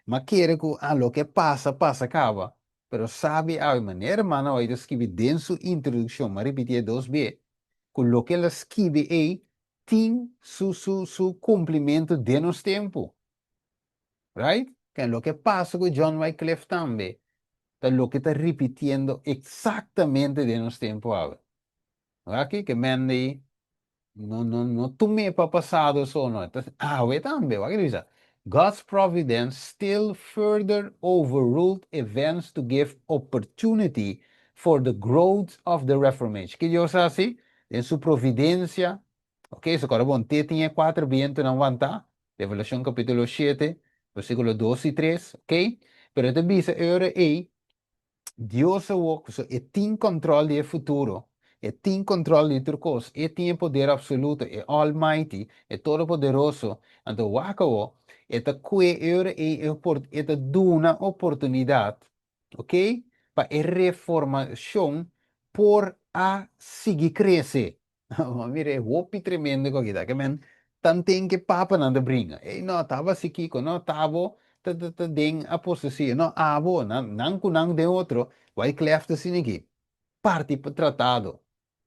Speaker 1: M'a kere ku a loke pasa, pasa kaba. Pero sabi awe manera hermana White a skibi den su introdukshon, m'a ripitié dos be, ku loke el a skibi ei tin su su su kumplimentu den nos tempu. Right? Ken loke pasa ku John Wycliffe tambe ta loke ta ripitiendo eksaktamente den nos tempu awe. Aki ke men di no no no tum'é pa pasado so no, ta awe tambe. Wak e bisa, God's providence still further overruled events to give opportunity for the growth of the Reformation. Ke Dios a hasi? Den su providensia, ok, so kòrda bon, te tin e kuater bientunan wantá, Revelashon kapítulo 7, versíkulo 2 i 3, ok? Pero e ta bisa e ora ei, Dios awor, pasobra e tin kòntròl di e futuro, e tin kòntròl di tur kos, e tin e poder apsoluto, e Almighty, e Todopoderoso. Anto wak awor, e ta kue e ora ei e e ta duna oportunidat, ok, pa e reformashon por a sigui krese. Ma mira e hopi tremendo ku aki ta. Ke men tanten ke papanan ta bringa. Ey no, taba si kiko, no, tabo ta ta ta den apostasia, no, abo, nan nan ku nan den otro. Wyclef ta asina aki. Parti pa tratado.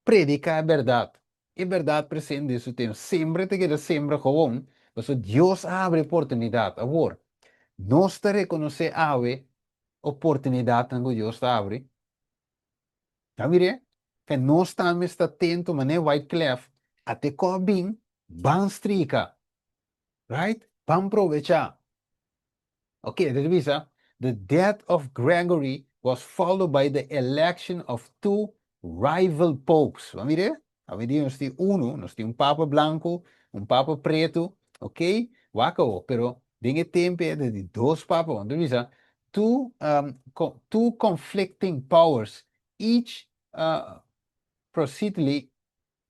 Speaker 1: Prediká e bèrdat. E bèrdat presente den su tempu. Sembra ta keda sembra gewoon, pasobra Dios a habri oportunidat. Awor, nos ta rekonosé awe oportunidatnan ku Dios ta habri? Ta mir'é? Ke nos tambe sta atento manera Wyclef a te kò bin ban strika. Right? Ban probechá. Ok, e ta bisa, The death of Gregory was followed by the election of two rival popes. Bo a mir'é? Awendia nos tin unu, nos tin un papa blanku, un papa pretu, ok? Wak awor, pero den e tempu ei ta di dos papa, bo ta bisa, two, two conflicting powers, each proceedly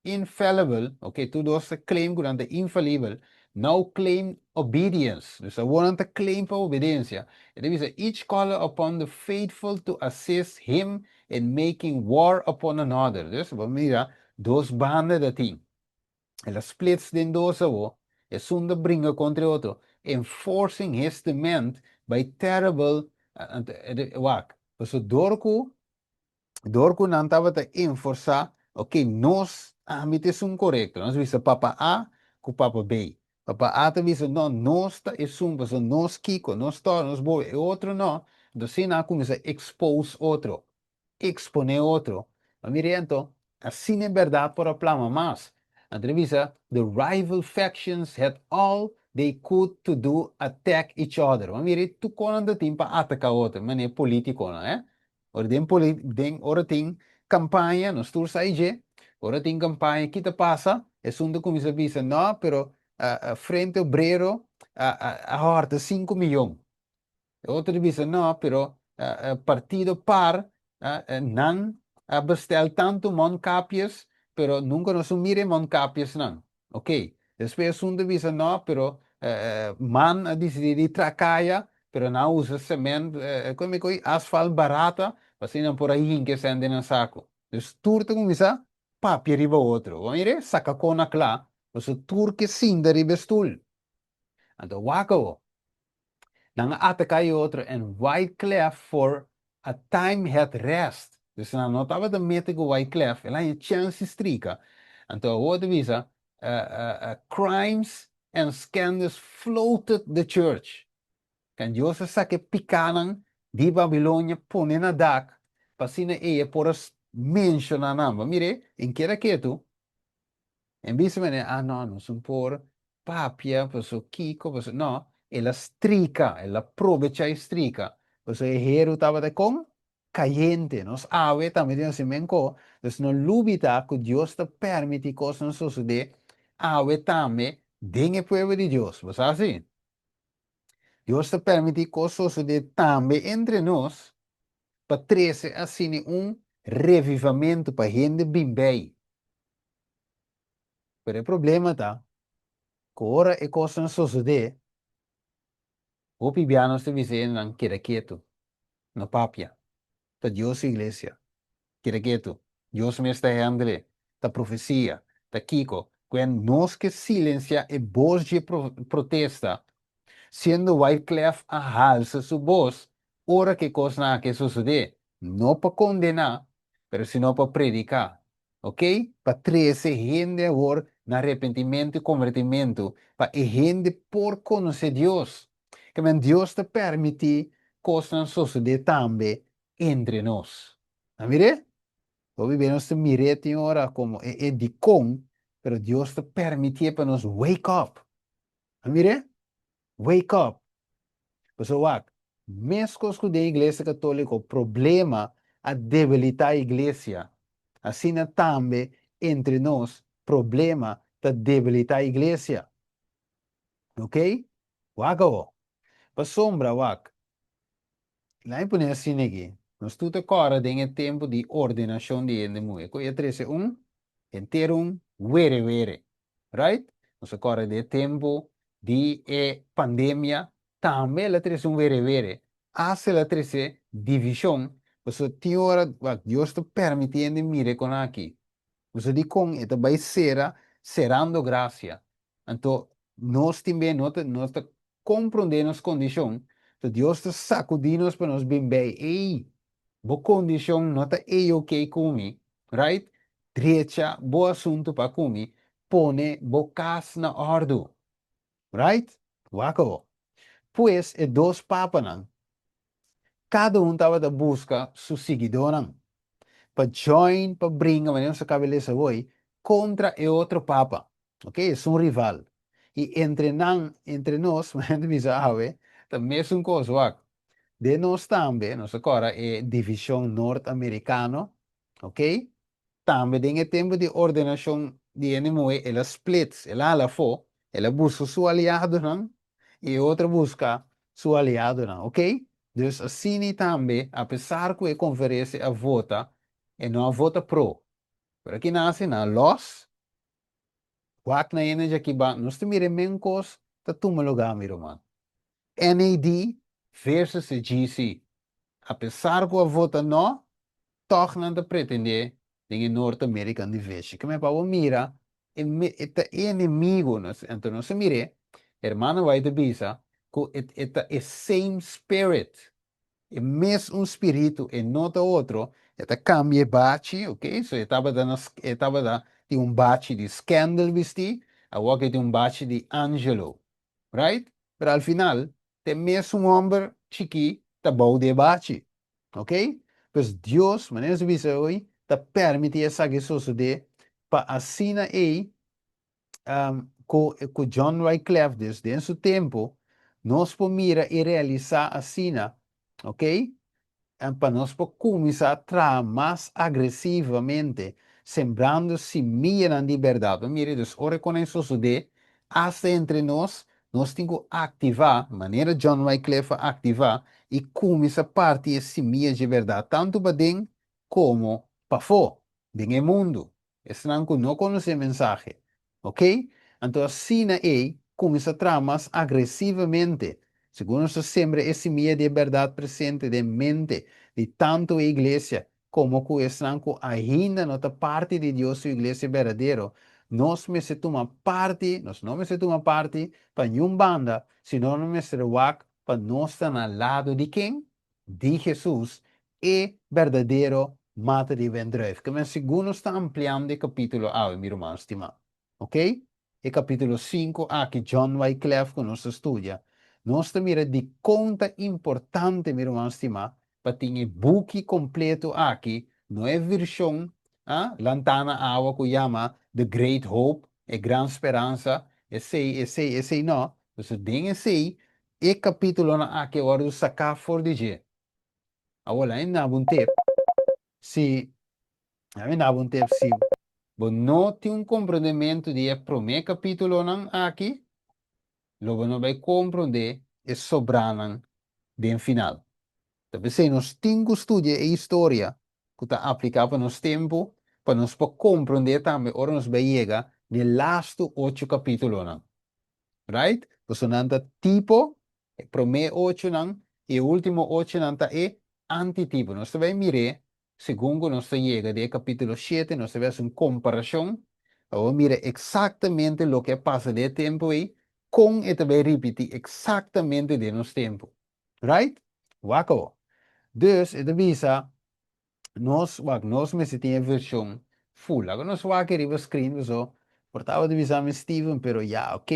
Speaker 1: infallible, ok, tur dos ta claim ku nan ta infalibel, now claim obedience, dus awor nan ta claim pa obedensia, e ta bisa, each called upon the faithful to assist him in making war upon another. Dus bo mira dos banda ta tin. El a splits den dos awor, esun ta bringa kontra e otro, enforcing his demand by terrible, wak, pasobra dor ku dor ku nan tabata enforsá, ok, nos, ami ta esun korekto, nos bisa papa A ku papa B. Papa A ta bisa, no, nos ta esun, pasobra nos kiko, nos tòg, nos bobe, e otro no. Enton asina nan a kuminsá expose otro, eksponé otro. Ma mira anto, asina e bèrdat por a plama mas. Nan ta bisa, the rival factions had all they could to do attack each other. Ma mira, tur kon nan ta tin pa ataká otro, manera polítikonan, eh. Ora den poli den ora tin kampaña, nos tur sa dje, ora tin kampaña ki ta pasa? Esun ta kuminsá bisa, no, pero Frente Obrero a a hòrta 5 miyon. E otro ta bisa, no, pero Partido par nan a bestèl tantu mondkapjes, pero nunka nos a mira e mondkapjesnan. Ok, despues esun ta bisa, no, pero man a disidí di traha kaya, pero nan a usa cement, koe koe, asfalt barata, pa asina nan por a hinka esei den nan saku. Dus tur ta kuminsá papia riba otro. Bo mira, saka kona kla. Pasobra tur ke sinta riba e stul. Anto wak awo. Nan a ataká e otro and Wyclef for a time had rest. Dus nan no tabata mete ku Wyclef, el a haña chèns di strika. Anto awo ta bisa, crimes and scandals floated the church. Kan Dios a saka e pikánan di Babilonia pone na dak pa asina ei e por a menshoná nan. Bo mira, en keda ketu. En bisa manera, ah no, nos no por papia, paso kiko, paso, no, el a strika, el a probecha e strika, paso e heru tabata kon? Kayente. Nos awe tambe tin así menko, dus no lubida ku Dios ta permiti kosnan sosode awe tambe den e pueblo di Dios. Bo sa así? Dios ta permiti kos sosode tambe entre nos pa trese asina un revivamentu pa hende bin bei. Pero e problema ta ku ora e kosnan sosodé, hopi bia nos ta bisa hendenan keda ketu, no papia. Ta Dios su iglesia. Keda ketu. Dios mes ta hendele. Ta profesia. Ta kiko. Ku e nos ke silensiá e bos dje protesta, siendo Wyclef a halsa su bos ora ku e kosnan aki a sosodé, no pa kondená, pero sino pa prediká. Ok, pa trese hende awor na arepentimentu i konvertimentu, pa e hende por konosé Dios. Kimen Dios ta permití kosnan sosodé tambe entre nos. A mir'é? Hopi bes nos ta mir'é tin ora komo e e dikon, pero Dios ta permitié pa nos wake up. A mir'é? Wake up! Pasobra wak, meskos ku den Iglesia Katóliko problema a debilitá iglesia, asina tambe entre nos problema ta debilitá iglesia. Ok? Wak awor. Pasobra wak, laat mi pone asina aki, nos tur ta kòrda den e tempu di ordenashon di hende muhé ku e trese un henter un were were. Right? Nos a kòrda di e tempu di e pandemia, tambe el a trese un were were. Asta el a trese divishon, pasobra tin ora wak Dios ta permití hende mira e kon aki. Pasobra dikon e ta bai sera serando grasia. Anto nos tin be no ta no ta komprondé nos kondishon, so Dios ta sakudí nos pa nos bin bei, ey, bo kondishon no ta ey ok ku mi, right? Drecha bo asuntu pa ku mi, pone bo kas na òrdu, right? Wak awor. Pues e dos papanan, kada un tabata buska su siguidónan pa join, pa bringa, manera nos a kaba lesa awor, kontra e otro papa. Ok, esun rival. I entre nan, entre nos, manera ta bisa awe, ta mesun kos, wak. Den nos tambe, nos a kòrda e divishon Nort Amerikano, ok, tambe den e tempu di ordenashon di hende muhé, el a splits, el a hala afó, el a buska su aliadonan i e otro a buska su aliadonan, ok. Dus asina tambe, apesar ku e konferensia a vota, e no a vota pro. Pero aki nan a hasi? Nan a lòs. Wak na hende djaki ba nos ta mira e men kos ta tuma lugá mi ruman. NAD versus e GC. Apesar ku a vota no, tòg nan ta pretendé den e North American Division. Ke men pa bo mira e e ta e enemigo nos anto nos a mir'é hermano White ta bisa ku e e ta e same spirit. E mes un spiritu, e no ta otro, e ta cambia e bachi, ok, so e tabata na, e tabata tin un bachi di scandal bisti, awor ke tin un bachi di angelo, right? Pero al final, ta e mes un homber chikí ta bou di e bachi, ok? Pues Dios, manera nos a bisa hoy, ta permiti esaki sosode pa asina ei ku ku John Wyclef dus den su tempu nos por mira i realisá asina, ok, pa nos por kuminsá traha mas agresivamente sembrando simianan di bèrdat. Bo mira dus ora ku nan sosodé asta entre nos, nos tin ku aktivá manera John Wyclef a aktivá i kuminsá parti e simia dje bèrdat tantu paden komo pafó den e mundu. Esnan ku no konosé mensahe. Ok? Anto asina ei kuminsá traha mas agresivamente. Segun nos ta sembra e simia di e bèrdat presente den mente di tantu e iglesia komo ku esnan ku ainda no ta parti di Dios su iglesia berdadero, Nos mester tuma parti, nos no mester tuma parti pa niun banda, sino nos mester wak pa nos ta na lado di ken? Di Hesus, e berdadero mata di wendruif. Ke men segun nos ta ampliando e kapítulo awe, mi ruman stimá. Ok? E kapítulo 5 aki, John Wyclef, ku nos ta studia, nos ta mira dikon ta importante, mi ruman stimá, pa tin e buki kompleto aki, no e vershon lantana awa ku yama The Great Hope, e Gran Speransa, esei, esei, esei no. Entonces, den esei, e kapítulonan aki a wòrdu saká for di dje. Awor, laga mi daba un tip, si, laga mi daba un tip, si bo no tin un komprondementu di e promé kapítulonan aki, lo bo no bai komprondé e sobranan den final. Ta p'esei nos tin ku studia e historia ku ta apliká pa nos tempu, pa nos por komprondé tambe ora nos bai yega n'e lastu ocho kapítulonan. Right? Pasobra nan ta tipo, e promé ochonan i e último ochonan ta e antitipo. Nos ta bai mir'é segun ku nos ta yega den e kapítulo shete, nos ta bai hasi un komparashon pa bo mira eksaktamente loke a pasa den e tempu ei, kon e ta bai ripití eksaktamente den nos tempu. Right? Wak awor. Dus e ta bisa nos, wak, nos mester tin e vershon full. Laga nos wak e riba screen paso por tabata bisa mi Steven, pero ya, ok,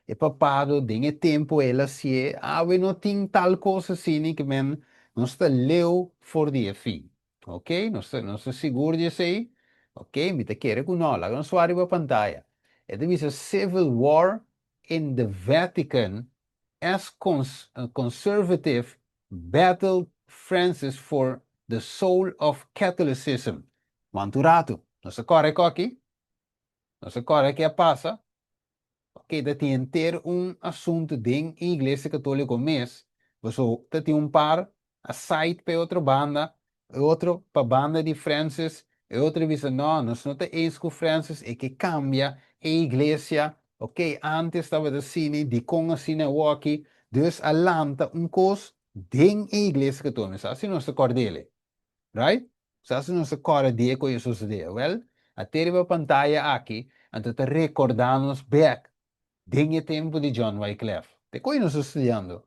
Speaker 1: e papado den e tempu el a hasié, awe no tin tal kos asina ke men nos ta leu for di e fin. Ok, nos ta sigur di esei? Ok, mi ta kere ku no. Laga nos wak riba pantaya. E ta bisa Civil War in the Vatican as conservative battle Francis for the soul of Catholicism. Wantu ratu, nos a kòrda e aki? Nos a kòrda ke a pasa? Ok, ta tin henter un asuntu den e Iglesia Katóliko mes, paso ta tin un par a side pa e otro banda, e otro pa banda di Francis, e otro bisa no, nos no ta eens ku Francis, e ke kambia e iglesia, ok, antes tabata asina, dikon asina awoki, dus a lanta un kos den e Iglesia Katóliko. Sa si nos ta kòrd'el, right? Sa si nos ta kòrda di e ku a sosodé. Wèl, a te riba pantaya aki, anto ta rekordá nos bèk den e tempu di John Wyclef. Te ku nos ta studiando.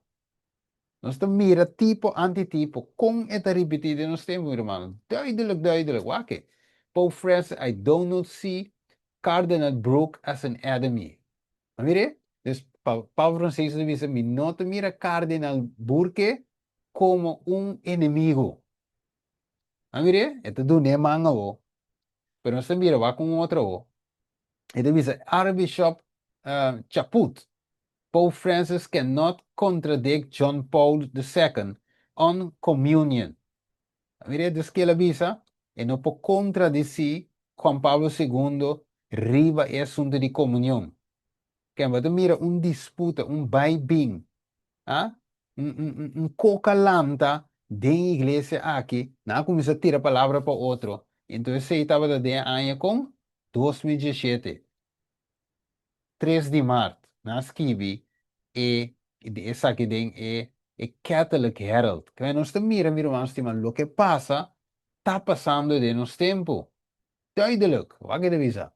Speaker 1: Nos ta mira tipo antitipo, kon e ta ripití den nos tempu, mi rumannan. Duidelijk, duidelijk. Wak e. Pope Francis, "I do not see Cardinal Burke as an enemy." A mira? Dus Papa Francisco ta bisa, mi no ta mira Cardinal Burke komo un enemigu. A mira? E ta dun'é man awor. Pero nos ta mira wak un otro awor. E ta bisa Archbishop Chaput, "Pope Francis cannot contradict John Paul II on communion." Mira, dus ke el a bisa, e no por kontradisí Juan Pablo II riba e asuntu di komunion. Ken bo ta mira un disputa, un bai bin, ah? Un koka lanta den iglesia aki, nan a kuminsá tira palabra pa otro. Entonces esei tabata den e aña kon? 2017. 3 di mart, nan a skibi e esaki den e Catholic Herald. Kende nos ta mira, mi ruman stima, loke pasa ta pasando den nos tempu. Duidelijk, wak e ta bisa?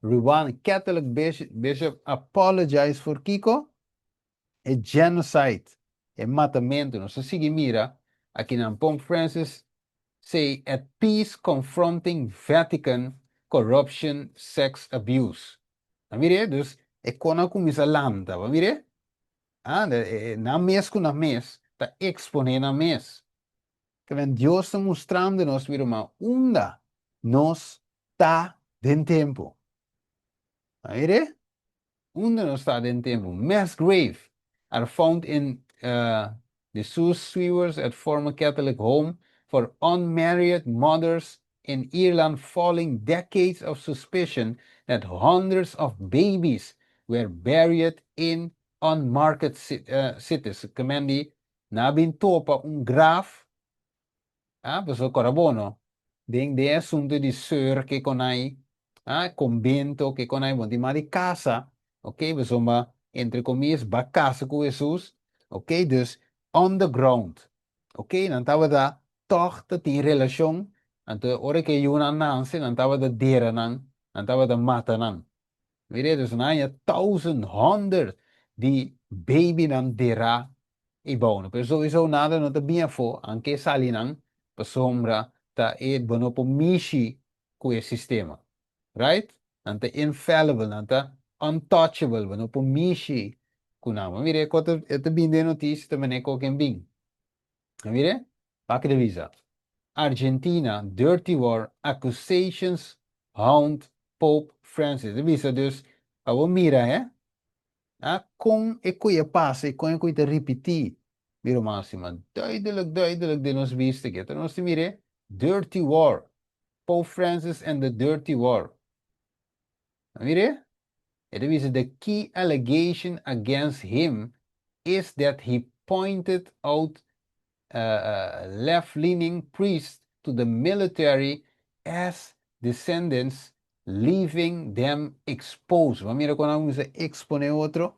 Speaker 1: Rwanda Catholic Bishop apologize for kiko? E genocide, e matamentu. Nos ta sigui mira aki nan Pope Francis say at peace confronting Vatican corruption, sex abuse. A mira, dus e kos a kuminsá lanta, a mira? Ah, nan mes ku nan mes ta eksponé nan mes. Ke Dios ta mustrando nos, mi ruman, unda nos ta den tempu. A mira? Unda nos ta den tempu. Mass grave are found in the sewers at former Catholic home for unmarried mothers in Ireland following decades of suspicion that hundreds of babies were buried in unmarked sites. Ke men di, nan a bin topa un graf, ah, paso kòrda bon, no? Den asuntu di seur ke konai, ah, konbento ke konai, bon, tin mas di kasa, ok, pasobra, entre comillas, ba kasa ku Jesus, ok, dus on the ground, ok, nan tabata tòg ta tin relashon, anto ora ku e yunan nanse, nan tabata dera nan, nan tabata mata nan. Mira, dus nan a haña 1100 di babynan derá eibou. Pero sowieso nada no ta bin afó, anke sali nan, pasobra ta e bo no por mishi ku e sistema. Right? Nan ta infallible, nan ta untouchable, bo no por mishi ku nan. Ma mira, e ta bin den notisia ta manera ku ken bin. Mira, wak e ta bisa. Argentina, dirty war, accusations haunt Pope Francis. E bisa dus, awor mira, hè? Ah, kon e kos a pasa i kon e kos ta ripití. Mira, máxima, duidelijk, duidelijk den nos bista ku. Anto nos mira, dirty war. Pope Francis and the dirty war. Mira, e bisa the key allegation against him is that he pointed out left-leaning priests to the military as dissidents, leaving them exposed. Ma mira kon nos a eksponé otro,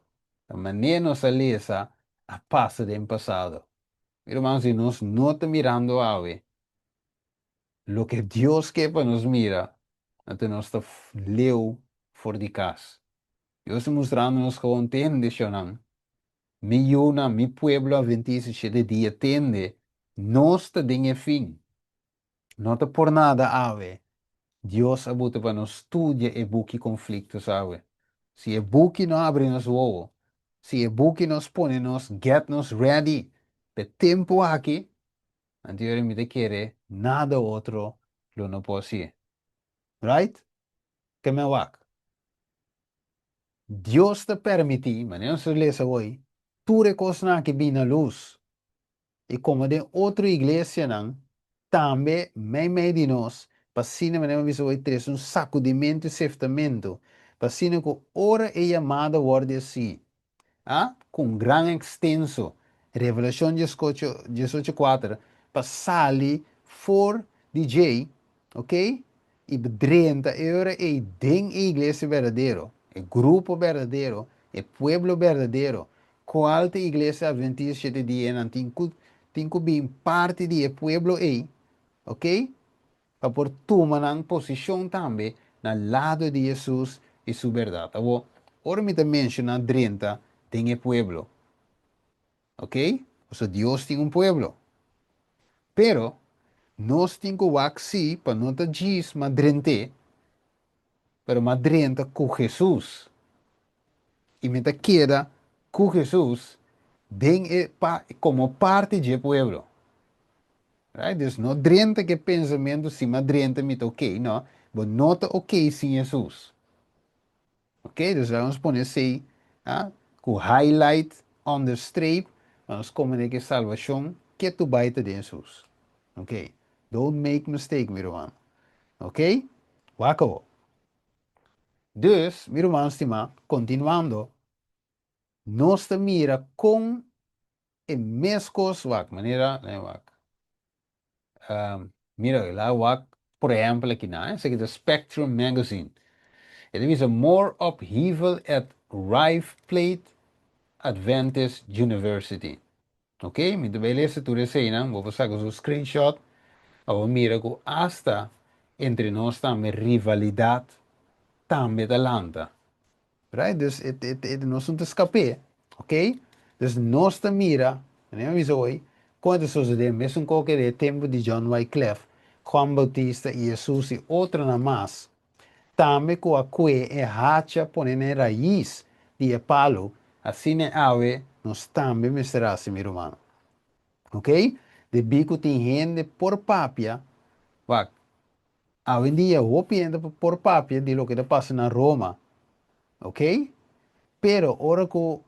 Speaker 1: manera nos a lesa a pasa den pasado. Mira, ruman, si nos no ta mirando awe, loke Dios ke pa nos mira, anto nos ta leu for di kas. Dios ta mustrando nos gewoon tende, shonnan. Mi yunan, mi pueblo adventista shete dia tende, nos ta den e fin. No ta por nada awe. Dios a buta pa nos studia e buki Conflictos awe. Si e buki no habri nos wowo, si e buki no pone nos, get nos ready, p'e tempu aki, anto mi ta kere nada otro lo no por. Right? Ke men wak. Dios ta permití, manera nos lesa awe, tur e kosnan ku bin na lus. I komo den otro iglesianan, tambe meimei di nos, pa asina manera bisa awe trese un sakudimentu i seftamentu, pa asina ku ora e yamada wòrdu asina, ah, ku un gran ekstenso, Revelashon 18:4, pa sali for di dje, ok? I drenta e ora ei den e iglesia berdadero, e grupo berdadero, e pueblo berdadero, kual ta iglesia adventista shete dia tin ku bin parti di e pueblo ei, ok? Pa por tuma nan posishon tambe na lado di Jesus i su bèrdat. Awor, ora mi ta menshoná drenta den e pueblo, ok? Osea, Dios tin un pueblo. Pero, nos tin ku wak si pa no ta djis m'a drent'é, pero m'a drenta ku Jesus. I mi ta keda ku Jesus den e pa, komo parti di e pueblo. Right? Dus no drenta ku e pensamentu si m'a drenta mi ta ok. No, bo no ta ok sin Jesus. Ok? Dus nos pone esei, ah, ku highlight, onderstreep, nos komprondé ku salbashon ketu bai ta den Jesus. Ok? Don't make mistake, mi ruman. Ok? Wak. Dus, mi ruman stimá, kontinuando, nos ta mira kon e meskos wak, manera, nee, wak. Mira, la wak, por ehèmpel aki na, esaki ta Spectrum Magazine. E ta bisa more upheaval at Rive Plate Adventist University. Ok, mi ta bai lesa tur eseinan, bo por saka su screenshot, pa mira ku hasta entre nos tambe rivalidat tambe ta lanta. Right? Dus nos no ta skap'é, ok? Dus nos ta mira, mi a bisa hoy, kon ta sosodé mesun kos ku den tempu di John Wycliffe, Juan Bautista i Jesus i otronan mas, tambe ku a kue e hacha pone na e rais di e palu, asina awe nos tambe mester hasi, mi ruman. Ok? Debí ku tin hende por papia, wak, awendia hopi hende por papia di loke ta pasa na Roma, ok? Pero ora ku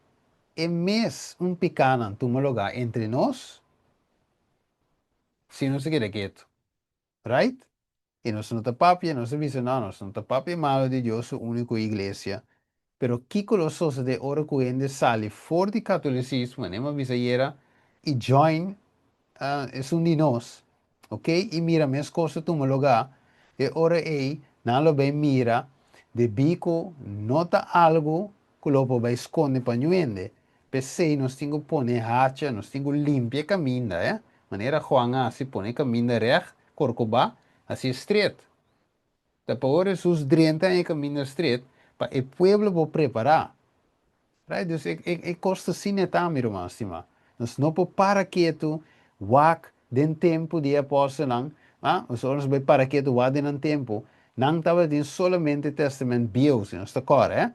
Speaker 1: e mesun pikánan tuma lugá entre nos, si nos keda ketu, right? I nos no ta papia, nos ta bisa, no, nos no ta papia malu di Dios, su úniko iglesia. Pero kiko lo sosodé ora ku hende sali for di katolisismo, ne, m'a bisa ayera, i join esun di nos, ok? I mira mes kos ta tuma lugá, e ora ei nan lo bai mira debí ku no ta algu ku lo por bai skonde pa niun hende. P'esei nos tin ku pone hacha, nos tin ku limpia e kaminda, eh? Manera Juan a hasi, pone e kaminda règt, korkobá, hasié stret. Ta pa ora Jesus drenta e kaminda stret. Pa e pueblo por prepará. Right? Dus e kos ta asina ta, mi ruman stimá. Nos no por para ketu wak den tempu di e apòstelnan, ah, ora nos bai para ketu wak den nan tempu, nan tabatin solamente Tèstamènt Bieu, si nos ta kòrda, eh.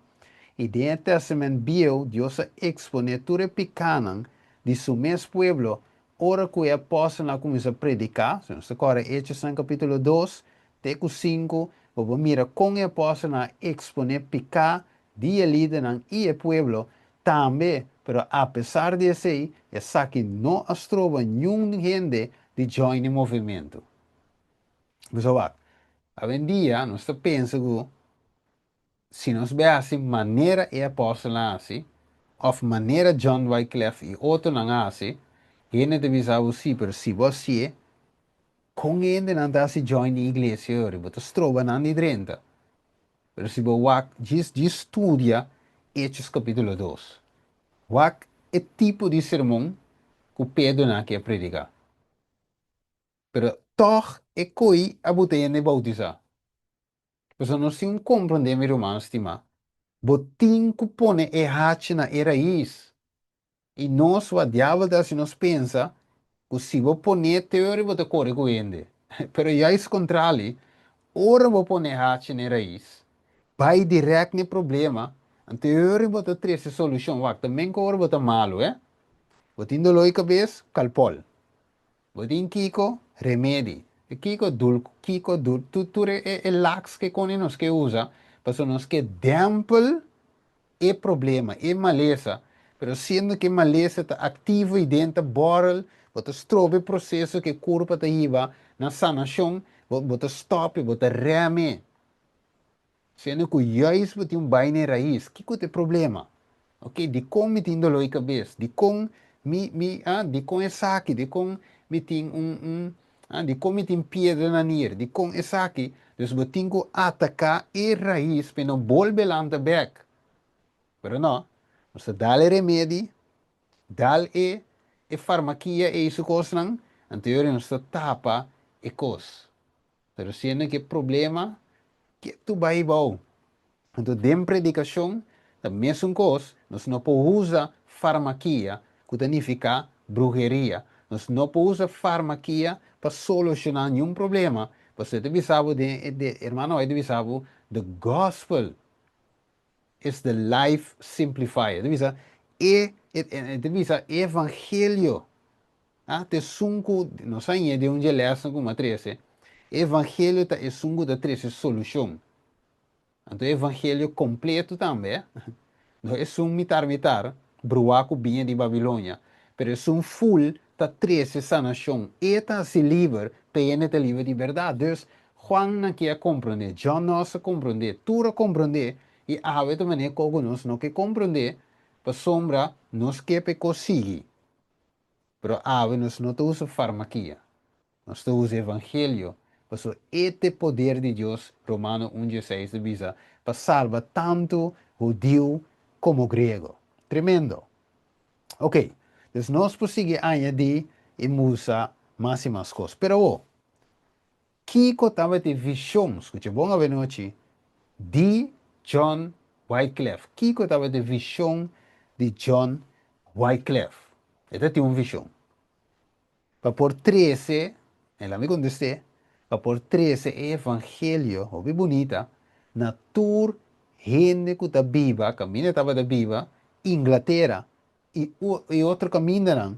Speaker 1: I den e Tèstamènt Bieu, Dios a eksponé tur e pikánan di su mes pueblo ora ku e apòstelnan a kuminsá prediká, si nos ta kòrda Hechosnan kapítulo 2 te ku 5, bo por mira kon e apòstelnan a eksponé piká di e lidernan i e pueblo tambe, pero apesar di esei, esaki no a stroba niun hende di join e movementu. Boso wak, awendia nos ta pensa ku si nos bai hasi manera e apòstelnan a hasi, òf manera John Wyclef i otronan a hasi, hende ta bisa bo sí, pero si bo hasié, kon hendenan ta hasi join e iglesia yori? Bo ta stroba nan di drenta. Pero si bo wak djis djis studia Hechos capítulo 2, wak e tipo di sermon ku Pedro nan a ke prediká. Pero tòg e koi a buta hende boutisá. Pasobra nos tin un komprondé, mi ruman stimá, bo tin ku pone e hachi na e rais. I nos wak diabel ta hasi nos pensa ku si bo pon'é te ora bo ta kore ku hende. Pero juist kontrali, ora bo pone hachi n'e rais, bai dirèkt n'e problema, anto e ora bo ta trese solushon. Wak, ta men ku ora bo ta malu, eh. Bo tin doló di kabes, kalpòl. Bo tin kiko, remedi. Kiko dul, kiko dul, tur tur e laks ke koni nos ke usa, pasobra nos ke dèmpel e problema, e malesa, pero siendo ku e malesa ta aktivo i den ta bòrel, bo ta stroba e proseso ku e kurpa ta hiba na sanashon, bo ta stòp e, bo ta rèm e. Siendo ku juist bo tin un bai na e rais, kiko ta e problema? Ok, dikon mi tin doló di kabes? Dikon mi, mi, ah, dikon esaki? Dikon mi tin un, un, ah, dikon mi tin piedra na nier? Dikon esaki? Dus bo tin ku ataká e rais pa e no bolbe lanta bèk. Pero no, nos ta dal e remedi, dal e e farmakia ei su kosnan, anto yori nos ta tapa e kos. Pero siendo ku e problema ketu bai bou. Anto den predikashon ta mesun kos, nos no por usa farmakia, ku ta nifiká bruheria. Nos no por usa farmakia pa solushoná niun problema, pasobra e ta bisa bo den e hermano White ta bisa bo, the gospel is the life simplifier. E ta bisa e e ta bisa e evangelio ta esun ku nos a ñe den un dje lèsnan ku mi a trese, e evangelio ta esun ku ta trese solushon. Anto e evangelio kompleto tambe, no esun mitar mitar, bruá ku biña di Babilonia, pero esun ful ta trese sanashon, e ta hasi liber pa e hende ta liber di bèrdat. Dus, Juan nan ke a komprondé, John nos a komprondé, tur a komprondé, i awe ta manera koko nos no ke komprondé, pasobra nos ke pa e kos sigui. Pero awe nos no ta usa farmakia. Nos ta usa evangelio, pasobra e ta e poder di Dios, Romano un dieseis ta bisa, pa salba tantu hudiu komo griego. Tremendo! Ok, dus nos por sigui añadí i musa mas i mas kos. Pero awor, kiko tabata e vishon, skucha bon awenochi, di John Wyclef? Kiko tabata e vishon di John Wyclef? E ta tin un vishon. Pa por trese, el a mi kontest'é, pa por trese e evangelio, hopi bunita, na tur hende ku ta biba, kaminda e tabata biba, Inglatera i i otro kamindanan,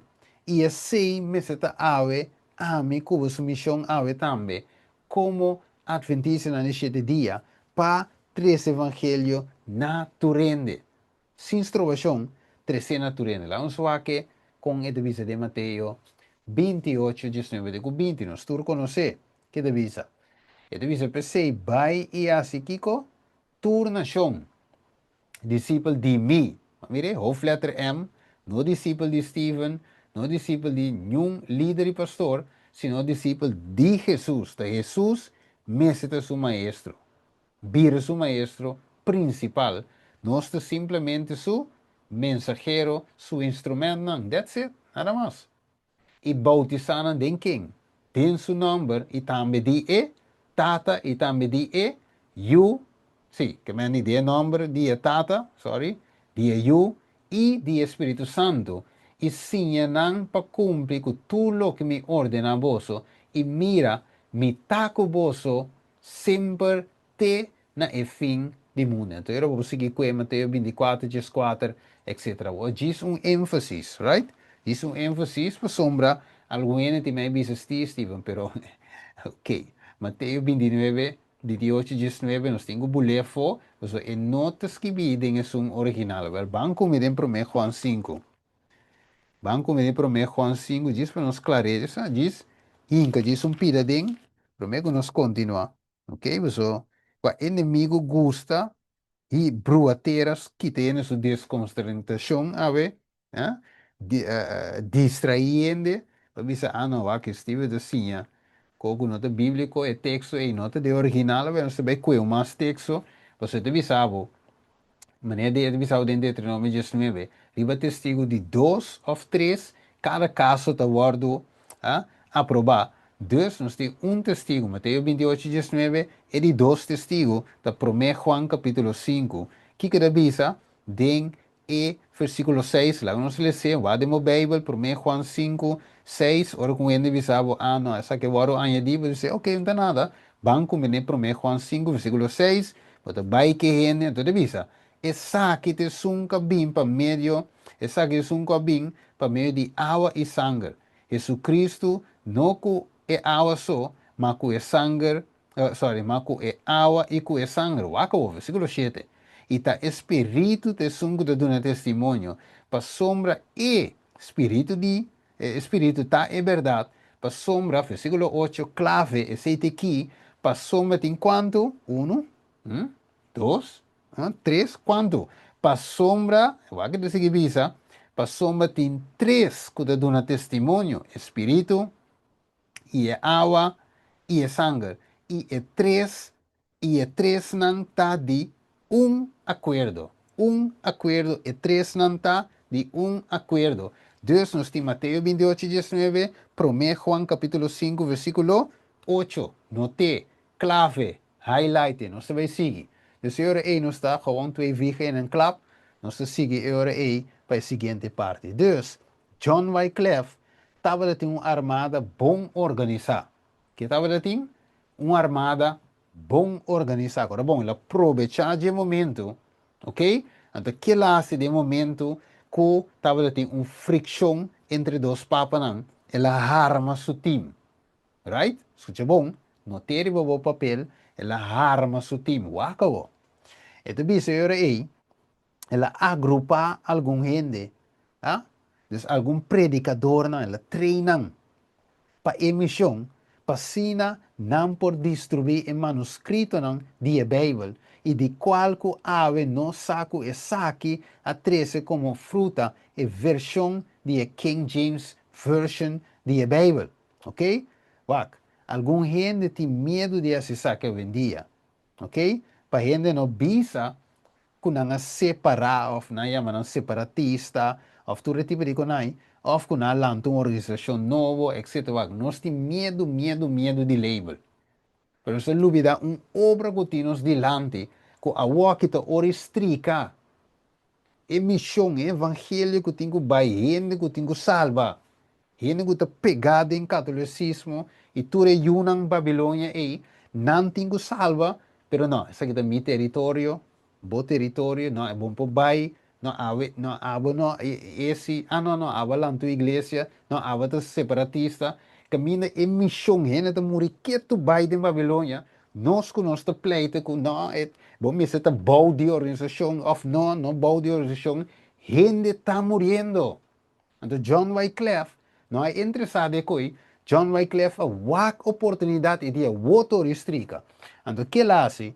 Speaker 1: i esei mester ta awe ami ku bo su mishon awe tambe, komo Atventistanan di shete dia, pa trese evangelio na tur hende. Sin strobashon, tresé na tur hende. Laga nos wak kon e ta bisa den Mateo 28, 19 te ku 20. Nos tur konosé ke ta bisa. E ta bisa, P'esei bai i hasi kiko? Tur nashon disipel di mi. Mira, hoofdletter M, no disipel di Steven, no disipel di niun lider i pastor, sino disipel di Hesus. Ta Hesus mester ta su maestro. Bira su maestro principal, nos ta simplemente su mensahero, su instrumentnan, that's it, nada mas. I bautisa nan den ken? Den su nomber i tambe di e Tata i tambe di e Yu. Sí, ke men di den nòmber di e Tata, sorry, di e Yu i di e Spiritu Santu, i siña nan pa kumpli ku tur loke mi ordená boso, i mira, mi ta ku boso semper te na e fin di mundu. Anto ora bo por sigui kue Mateo 24, 14, etcetera. Bo djis un énfasis, right? Djis un énfasis pasobra algun hende tin mei bisa sti, Steven, pero ok, Mateo 29, 28, 19, nos tin ku bul'é afó, pasobra e no ta skibí den esun original. Wèl, ban ku mi den promé Juan 5. Ban ku mi den promé Juan 5, djis pa nos klar'é, djis hinka djis un pida den, promé ku nos kontinuá. Ok, paso kua enemigo gusta i brua tera kita hende su deskonsentrashon awe, eh, di, distraí hende pa bisa, ah no, wak Steven ta siña ko ku no ta bíbliko, e teksto ei no ta de original, awe nos ta bai kue un mas teksto, paso e ta bisa bo, Manera di e ta bisa den Deuteronomio 19, riba testigu di dos òf tres, kada kaso ta wòrdu aprobá. Dus nos tin un testigu, Mateo 28, 19, e di dos testigu ta Promé Juan kapítulo 5. Kiko e ta bisa den e versíkulo 6? Laga nos les'é, wak den bo Beibel, Promé Juan 5, 6, ora ku un hende bisa bo, ah no, esaki a wòrdu añadí, bo ta bisa, oke, no ta nada, ban kuminé Promé Juan 5, versíkulo 6, Bo ta bai ke hende, anto ta bisa, Esaki ta esun ku a bin pa medio, esaki ta esun ku a bin pa medio di awa i sanger, Hesukristu, no ku e awa so, ma ku e sanger, sorry, ma ku e awa i ku e sanger. Wak awor, versíkulo 7, I ta e Spiritu ta esun ku ta duna testimonio, pasobra e Spiritu di, E Spiritu ta e bèrdat, pasobra, versíkulo 8, klave, esei ta ki, pasobra tin kuantu? Unu, dos, tres, kuantu? Pasobra, wak e ta sigui bisa, pasobra tin tres ku ta duna testimonio, e Spiritu, i e awa, i e sanger, i e tres I e tresnan ta di un akuerdo. Un akuerdo, e tresnan ta di un akuerdo. Dus nos tin Mateo 28, 19, Promé Juan kapítulo 5, versíkulo 8. Not'é, klave, highlight e. Nos ta bai sigui. Dus e ora ei nos ta gewoon twee vliegen in een klap. Nos ta sigui e ora ei pa e siguiente parti. Dus, John Wyclef tabata tin un armada bon organisá. Ke tabata tin? Un armada bon organisá. Ora bon, el a probechá dje momentu, ok? Anto ke el a hasi den momentu ku tabata tin un frikshon entre dos papanan? El a harma su tim. Right? Skucha bon, not'é riba bo papel, el a harma su tim. Wak awor. E ta bisa e ora ei, el a agrupá algun hende, a, dus algun predikadornan, el a train nan pa e mishon, pa asina nan por distribuí e manuskritonan di e Beibel, i di kual ku awe nos sa ku esaki a trese komo fruta e vershon di e King James Version di e Beibel. Oké? Wak, algun hende tin miedu di hasi esaki awendia. Oké? Pa hende no bisa ku nan a separá òf nan yama nan separatista òf tur e tipo di konai, òf ku nan a lanta un organisashon nobo, etcetera. Wak, nos tin miedu, miedu, miedu di label. Pero nos ta lubidá un obra ku tin nos dilanti, ku awoki ta ora i strika e mishon, e evangelio ku tin ku bai, hende ku tin ku salba, hende ku ta pegá den katolisismo i tur e yunan Babilonia ei, nan tin ku salba, pero no, esaki ta mi teritorio, bo teritorio, no, e bon por bai, no, awe, no, abo no, esi, ah no, no, abo a lanta un iglesia, no, abo ta separatista, kaminda e mishon, hende ta muri ketu bai den Babilonia, Nos ku nos ta pleita ku no, e bo mester ta bou di organisashon òf no, no bou di organisashon, hende ta muriendo. Anto John Wyclef no a interesá den koi, John Wyclef a wak oportunidat i di a woto ristrika. Anto ke el a hasi?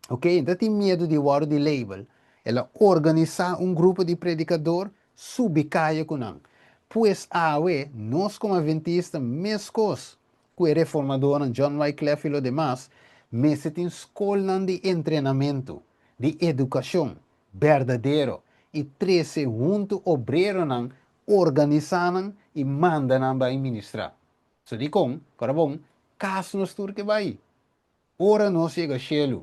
Speaker 1: Ok, e ta tin miedu di wòrdu di label, el a organisá un grupo di predikador subi kaya ku nan. Pues awe nos komo adventista meskos ku e reformadornan John Wyclef i lo demas, mester tin skolnan di entrenamentu, di edukashon, berdadero i trese huntu obreronan, organisá nan i manda nan bai ministrá. So dikon? Kora bon, kas nos tur ke bai. Ora nos yega shelu.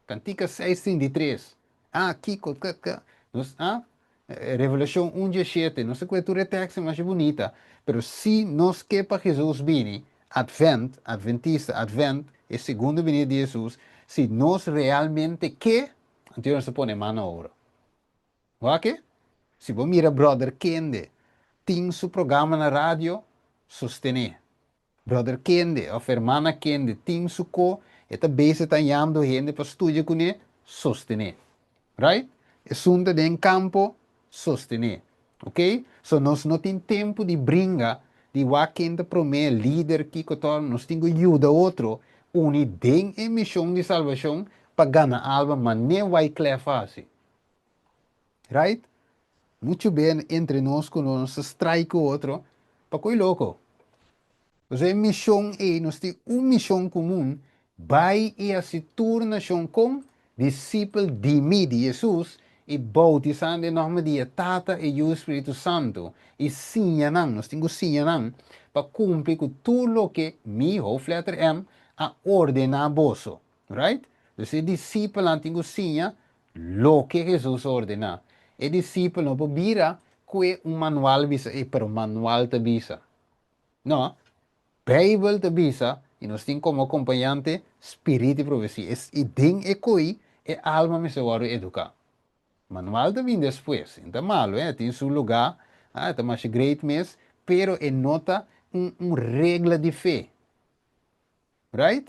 Speaker 1: Kantika 6:33. Ah, kiko, k, k. Nos, ah, Revelashon 1:17. Nos ta kue tur e tekst masha bunita. Pero si nos ke pa Hesus bini, Advent, Adventista, Advent, e segundo binida di Hesus, si nos realmente ke, anto nos ta pone man na obra. Wak? Si bo mira brother kende tin su programa na radio, sostené. Brother kende of hermana kende tin su ko e ta bezig ta yamdo hende pa studia kuné, sostené. Right? Esun ta den kampo, sostené. Ok? So nos no tin tempu di bringa di wak ken ta promé, lider, kiko tòg, nos tin ku yuda otro uni den e mishon di salbashon pa gana alma mané Wyclef a hasi. Right? Muchu ben entre nos ku nos ta strike ku otro pa ko'i loko. Pasobra e mishon ei, nos tin un mishon komun, bai i hasi tur nashon kon disipel di mi, di Hesus, i boutisá den nòmber di e Tata, e Yu i Spiritu Santu, i siña nan, nos tin ku siña nan, pa kumpli ku tur loke mi, hoofdletter M, a ordená boso. Right? Dus e disipelnan tin ku siña loke Hesus a ordená. E disipel no por bira ku e un manual bisa, ey, pero manual ta bisa. No. Beibel ta bisa, i nos tin komo akompañante spirit di profesia. Es, i den e koi e alma mester wòrdu eduká. Manual ta bin despues. E no ta malu, e tin su lugá, ah, e ta masha great mes, pero e no ta un, un regla di fe. Right?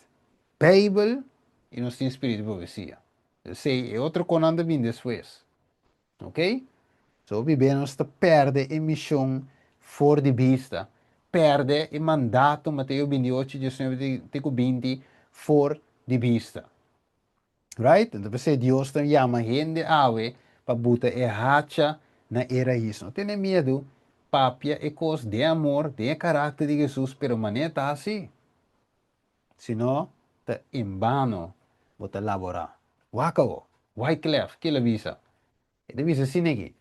Speaker 1: Beibel i nos tin spiritu di profesia. Esei e otro konan ta bin despues. Ok? So hopi bes nos ta perde e mishon for di bista, perde e mandato Mateo 28, 19 te ku 20 for di bista. Right? Enton p'esei Dios ta yama hende awe pa buta e hacha na e rais. No tene miedu, papia e kos den amor, den e karakter di Hesus, pero manera ta hasi. Si no, ta en bano bo ta laborá. Wak awo, Wyclef, kila bisa? E ta bisa asina aki,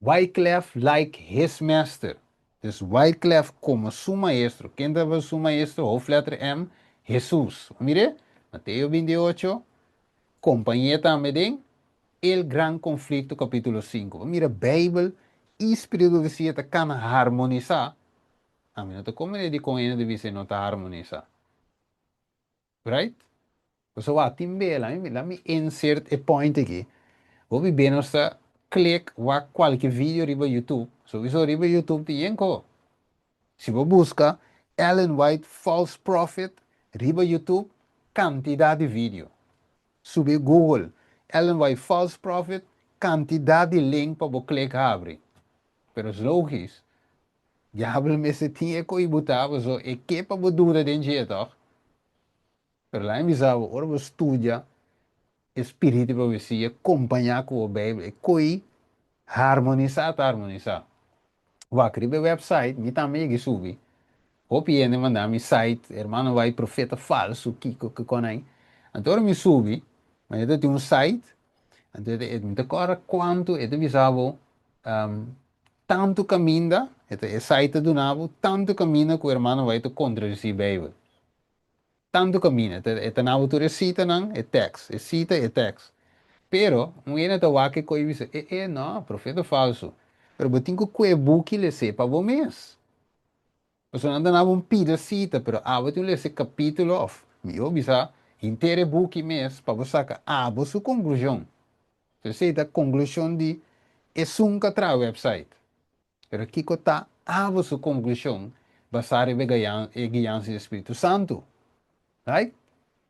Speaker 1: Wyclef like his master. Dus Wyclef komo su maestro. Ken tabata su maestro? Hoofdletter M, Hesus. Bo mir'é? Mateo 28, kompañ'é tambe den El Gran Konflikto kapítulo 5. Bo mira Beibel i spiritu profesia ta kana harmonisá. Ami no ta komprendé dikon hende ta bisa e no ta harmonisá. Right? Pasobra wak tin be, lami lami insert e point aki. Hopi be nos ta click wak kualke video riba YouTube. Sowiso riba YouTube tin yen ko. Si bo buska Ellen White false prophet riba YouTube, kantidat di video. Subi Google Ellen White false prophet, kantidat di link pa bo click habri. Pero es logis, diabel mester tin e ko'i buta pasobra e ke pa bo duda den dje tòg. Pero laga mi bisa bo, ora bo studia e spiritu di profesia kompañá ku bo Beibel, e ko'i harmonisá ta harmonisá. Wak riba e website, mi tambe yega subi. Hopi hende manda mi site, hermano bai profeta falsu, kiko, kiko nan. Anto ora mi subi, mi ta tin un site, anto e mi ta kòrda kuantu e ta bisa bo tantu kaminda, e ta e site ta duna bo tantu kaminda ku hermano bai ta kontradisí Beibel. Tantu kaminda, e ta nabo tur e sitanan, e tèks, e sita, e tèks. Pero, un hende ta wak e kos i bisa, E, e, no, profeta falsu. Pero bo tin ku kue buki les'é pa bo mes. Pasobra nan ta nabo un pida sita, pero abo tin lesa e kapítulo òf, mihó bisa, henter e buki mes pa bo saka abo su konklushon. Esei ta konklushon di esun ku a traha wèpsait. Pero kiko ta abo su konklushon basá riba e guiansa di e Spiritu Santu? Right?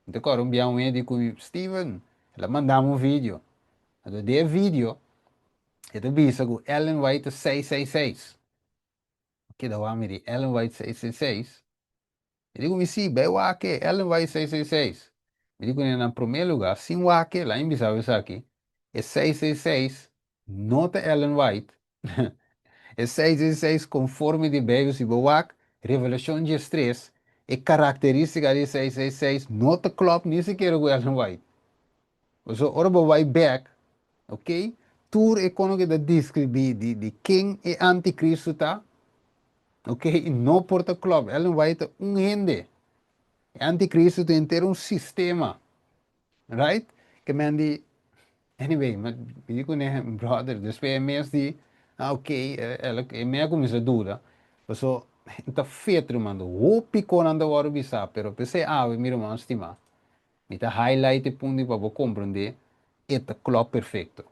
Speaker 1: Mi ta kòrda un bia un hende di ku mi, Steven, el a manda mi un video. Anto den e video e ta bisa ku Ellen White ta 666. Mi keda wak mi di, Ellen White 666? Mi di ku mi, Sí, bai wak e, Ellen White 666. Mi di kuné, na promé lugá, sin wak e, laga mi bisa bo esaki, e 666 no ta Ellen White. E 666 konforme di Beibel, si bo wak Revelashon 13, e karakterístika di e 666 no ta klòp ni sikiera ku Ellen White. Pasobra ora bo bai bèk, ok, tur e kono ku ta deskribí di ken e antikristu ta, Ok, no por ta klòp. Ellen White ta un hende. E anticristo ta henter un sistema. Right? Ke men di, anyway, mi di kuné, brother, despues e mes di, ah, ok, e me a kuminsá duda. Paso, ta fet, ruman, hopi kos ta wòrdu bisá, pero p'esei awe, mi ruman stimá, mi ta highlight e punto pa bo komprondé, e ta klòp perfekto.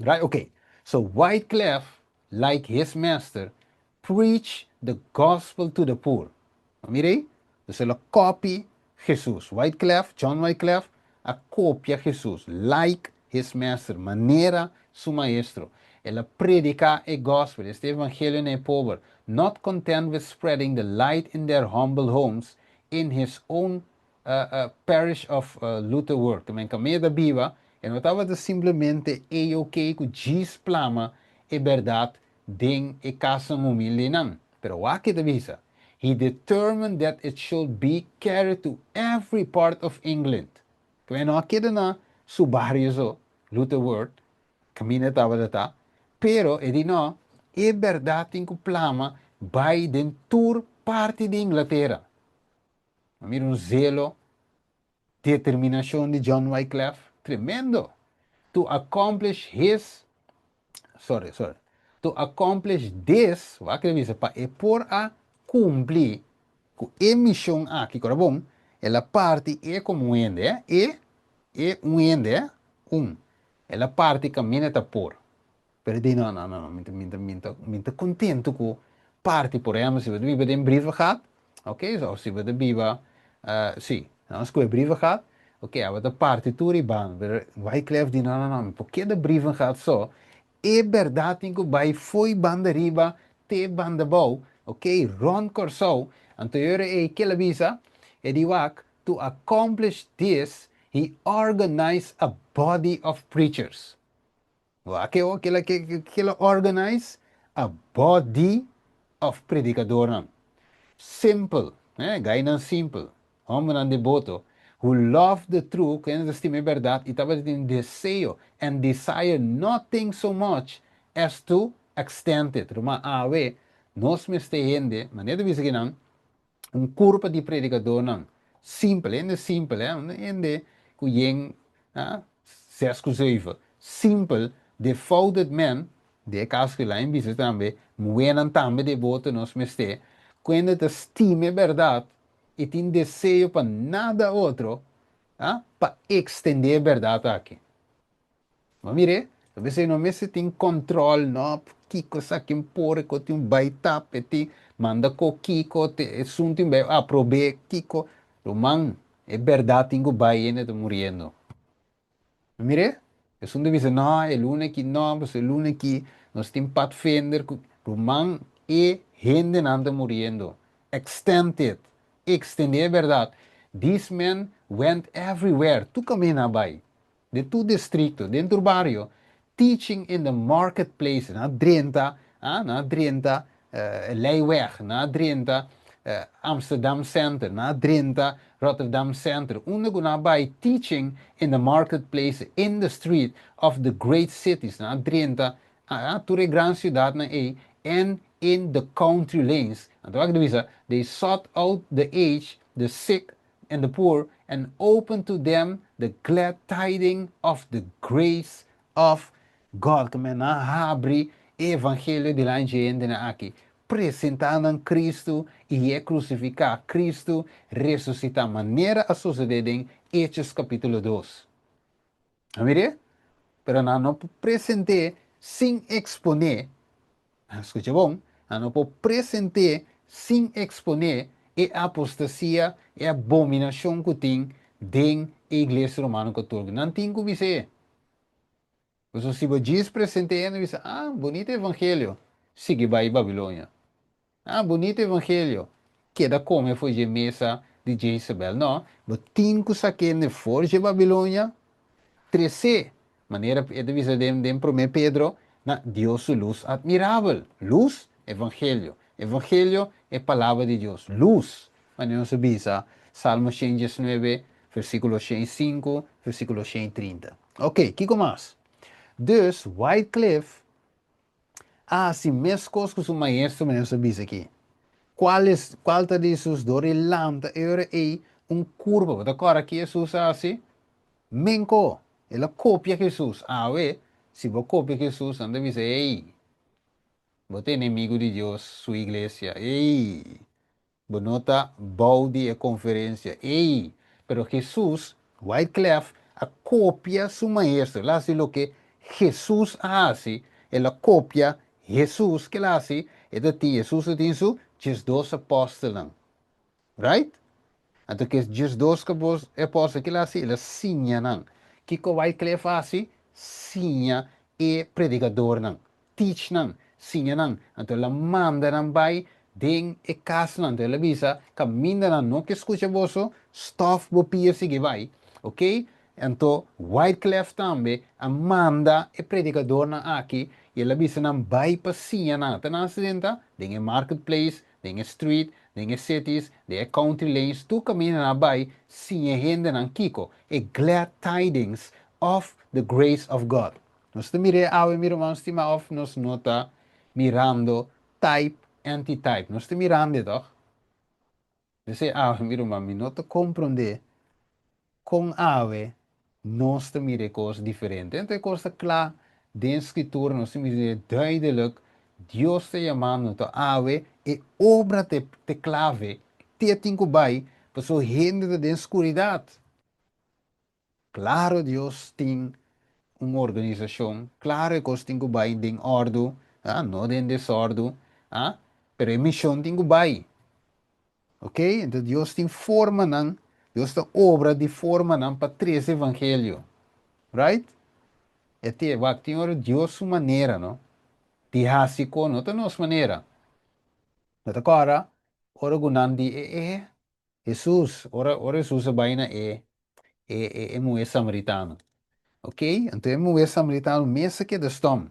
Speaker 1: Right? Okay. So Wycliffe, like his master, preached the gospel to the poor. Mira, el a copy Jesus. Wycliffe, John Wycliffe, a kopia Jesus, like his master, manera su maestro. El a prediká e gospel, este evangelio na pober, not content with spreading the light in their humble homes in his own parish of Lutterworth. Tambe kaminda e ta biba, e no tabata simplemente e ok ku djis plama e bèrdat den e kas humilde nan. Pero wak e ta bisa. He determined that it should be carried to every part of England. Ku no a keda na su bario so, Lutterworth, kaminda e tabata, pero e di no, e bèrdat tin ku plama bai den tur parti di Inglatera. Mira un zelo, determinashon di John Wycliffe, tremendo. To accomplish his, sorry, sorry, to accomplish this, wak e pa e por a kumpli ku e mishon aki, kora bon, el a parti e komo hende, e un hende, el a parti kaminda ta por. Pero di no, no, no, mi ta kontentu ku parti, por ehèmpel, si bo biba den Brievengat, ok, so si bo biba, si, nos ku Brievengat, ok, a parti tur i ban, pero Wycliffe di no, no, no, pakico di Brievengat so? E bèrdat tin ku bai fo'i banda riba te banda bou, ok, rònt Kòrsou. Anto e ku el a bisa, e di wak, to accomplish this, he organized a body of preachers. Wak ku el a organize a body of predikadó. Simple, gainan simple, hòmbernan deboto, who love the truth, ku ta stima bèrdat, i tabatin deseo and desire nothing so much as to extend it. Ruman, awe, nos mester hende, manera bisa ku nan, un kurpa di predikadónan, simpel, hende simpel, hende ku yen, ah, 6 ku 7, simple, devoted men, den kaso ku la bisa tambe, muhénan tambe deboto nos mester, ku ta stima bèrdat i tin deseo pa nada otro, ah, pa ekstendé bèrdat aki. Ma mira, bo no mester tin kontròl, no, kiko sa ken por, ku tin bai tap, tin manda ko kiko, te asuntu bai aprobá kiko, ruman, e bèrdat tin ku bai hende ta muriendo. Mira, asuntu bisa, no, e luna aki, no, mas e luna aki, nos tin padvinder, ruman, e hendenan ta muriendo. Extend it, ekstendé bèrdat. These men went everywhere, tur kaminda bai, den tur distrikto, den tur bario, teaching in the marketplace, nan a drenta, ah, nan a drenta Leyweg, nan a drenta Amsterdam Center, nan a drenta Rotterdam Center, unda ku nan a bai teaching in the marketplace, in the street of the great cities, nan a drenta, ah, tur e gran siudatnan ei, and in the country lanes. Anto, wak bisa, they sought out the aged, the sick, and the poor, and opened to them the glad tiding of the grace of God. Ku nan a habri evangelio dilanti hendenan aki. Presentá nan Kristu i e krusifiká, Kristu resusitá, manera a sosodé den Hechos kapítulo 2. Mira? Pero nan no present'é sin eksponé, skucha bon, nan no por present'é sin eksponé e apostasia, e abominashon ku tin den iglesia romano katóliko. Nan tin ku bis'é. Pues si bo djis present'é, nan bisa, ah, bunita evangelio, sigui bai Babilonia. Ah, bunita evangelio, keda kome for di mesa di Jezabel. No, bo tin ku sak'é for di Babilonia, tres'é, manera e ta bisa den 1 Pedro, na Dios su lus atmirabel. Lus, evangelio. Evangelio e palabra di Dios. Lus, manera nos bisa, Salmo 119, versíkulo 105, versíkulo 130. Ok, kiko mas? Dus, Wycliffe, ah, si meskos ku su maestro nos bisa aki. Kual ta di Jesus dor lanta e ora ei un kurpa. Bo ta kòrda ki Jesus hasi? Menko, el a kopia Hesus. Awe, si bo kopia Hesus, nan ta bisa, Ey, bo ta enemigu di Dios su iglesia. Ey, bo no ta bou di e konferensia. Ey, pero Hesus, Wyclef, a kopia su maestro. El a hasi loke Hesus a hasi. El a kopia Hesus. Ke el a hasi? E ta tin, Hesus ta tin su 12 apòstelnan. Right? Anto ku e 12 apòstel, ke el a hasi? El a siña nan. Kiko Wyclef a hasi? Siña e predikadornan. Teach nan, siña nan. Anto el a manda nan bai den e kasnan. Anto el a bisa, kaminda nan no ke skucha boso, stòf bo pia sigui bai. Ok? Anto Wyclef tambe a manda e predikadornan aki i el a bisa nan bai pa siña nan. Ta nan a den e marketplace, den e street, den e cities, den e country lanes, tur kaminda nan a bai siña hendenan kiko? E glad tidings of the grace of God. Nos ta mira awe, mi ruman stimá, òf nos no ta mirando type, anti-type? Nos ta mirando, toch? P'esei awe, mi ruman, mi no ta komprondé kon awe nos ta mira e kos diferente. Anto e kos ta kla den Skritura, nos ta mira duidelijk, Dios ta yamando ta awe, e obra ta e klave, te tin ku bai, pasobra hende ta den skuridat. Klaro Dios tin un organisashon, klaro e kos tin ku bai den òrdu, no den desòrdu, pero e mishon tin ku bai. Ok, enton Dios tin formanan, Dios ta obra di formanan pa trese evangelio. Right? E te, wak, tin ora Dios su manera, no? Di hasi ko no ta nos manera. No ta kòrda ora ku nan di e e Hesus, ora ora Hesus a bai na e e e e muhé samaritano. Ok, anto e muhé samaritano mes a keda stòm.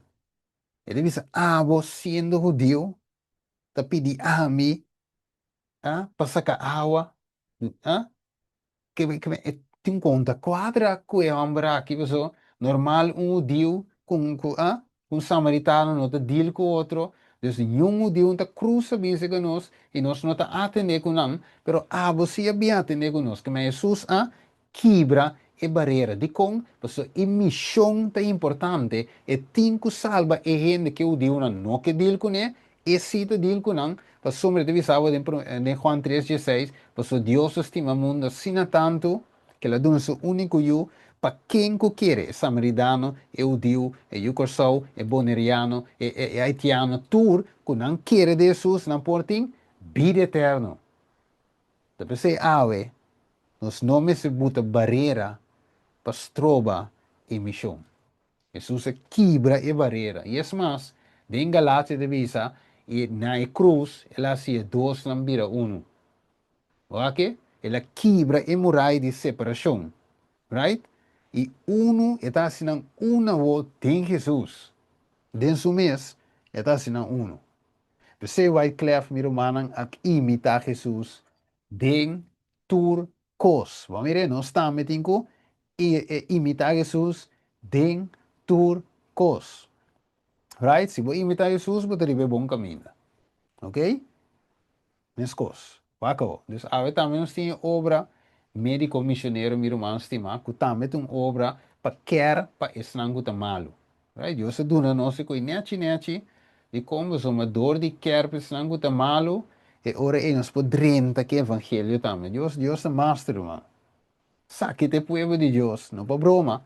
Speaker 1: E ta bisa, Abo siendo hudiu ta pidi ami a pa saka awa a ke ke e tin kon ta kuadra ku e hòmber aki paso normal un hudiu ku ku a ku un samaritano no ta deal ku otro dus niun hudiu no ta krusa bin serka nos i nos no ta atendé ku nan pero abo si a bin atendé ku nos keme Hesus a kibra e barera. Dikon? Pasobra e mishon ta importante, e tin ku salba e hende ku e hudiunan no ke dil kuné, e sí ta dil ku nan, pasobra e ta bisa bo den den Juan tres dieseis, Pasobra Dios a stima mundu asina tantu, ku el a duna su úniko Yu, pa ken ku kere, e samaritano, e hudiu, e yu Kòrsou, e boneriano, e e haitiano, tur ku nan kere den Hesus, nan por tin bida eterno. Ta p'esei awe nos no mester buta barera pa stroba e mishon. Hesus a kibra e barera. I es mas, den Galatia ta bisa, i na e krus el a hasi e dosnan bira unu. Bo wak ke? El a kibra e murai di separashon. Right? I unu, e ta hasi nan un awor den Hesus. Den su mes, e ta hasi nan unu. P'esei Wyclef, mi rumannan, a imitá Hesus den tur kos. Bo a mir'é? Nos tambe tin ku imitá Hesus den tur kos. Right? Si bo imitá Hesus, bo ta riba e bon kaminda. Ok? Meskos. Wak awor. Dus awe tambe nos tin e obra Médiko Misionero Mi Ruman Stimá ku tambe ta un obra pa kèr pa esnan ku ta malu. Right? Dios a duna nos e koi nèchi nèchi di kon pasobra dor di kèr pa esnan ku ta malu e ora ei nos por drenta ku e evangelio tambe. Dios Dios ta master ruman. Esaki ta e pueblo di Dios, no pa broma,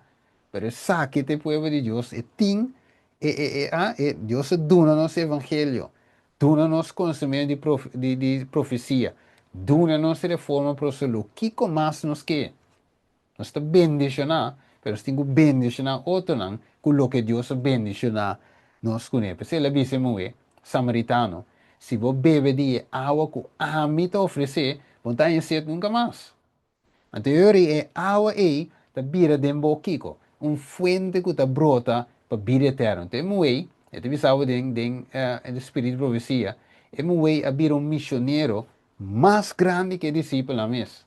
Speaker 1: pero esaki ta e pueblo di Dios, e tin e e e a e Dios a duna nos e evangelio, duna nos konosementu di prof di di profesia, duna nos e reforma pro salú, kiko mas nos ke? Nos ta bendishoná, pero nos tin ku bendishoná otronan ku loke Dios a bendishoná nos kuné. P'esei el a bisa e muhé samaritano, Si bo bebe di e awa ku ami ta ofresé, bo no ta haña set nunka mas. Anto e ora ei e awa ei ta bira den bo kiko? Un fuente ku ta brota pa bida eterno. Anto e muhé, e ta bisa bo den den e spirit di profesia, e muhé a bira un misionero mas grandi ku e disipelnan mes.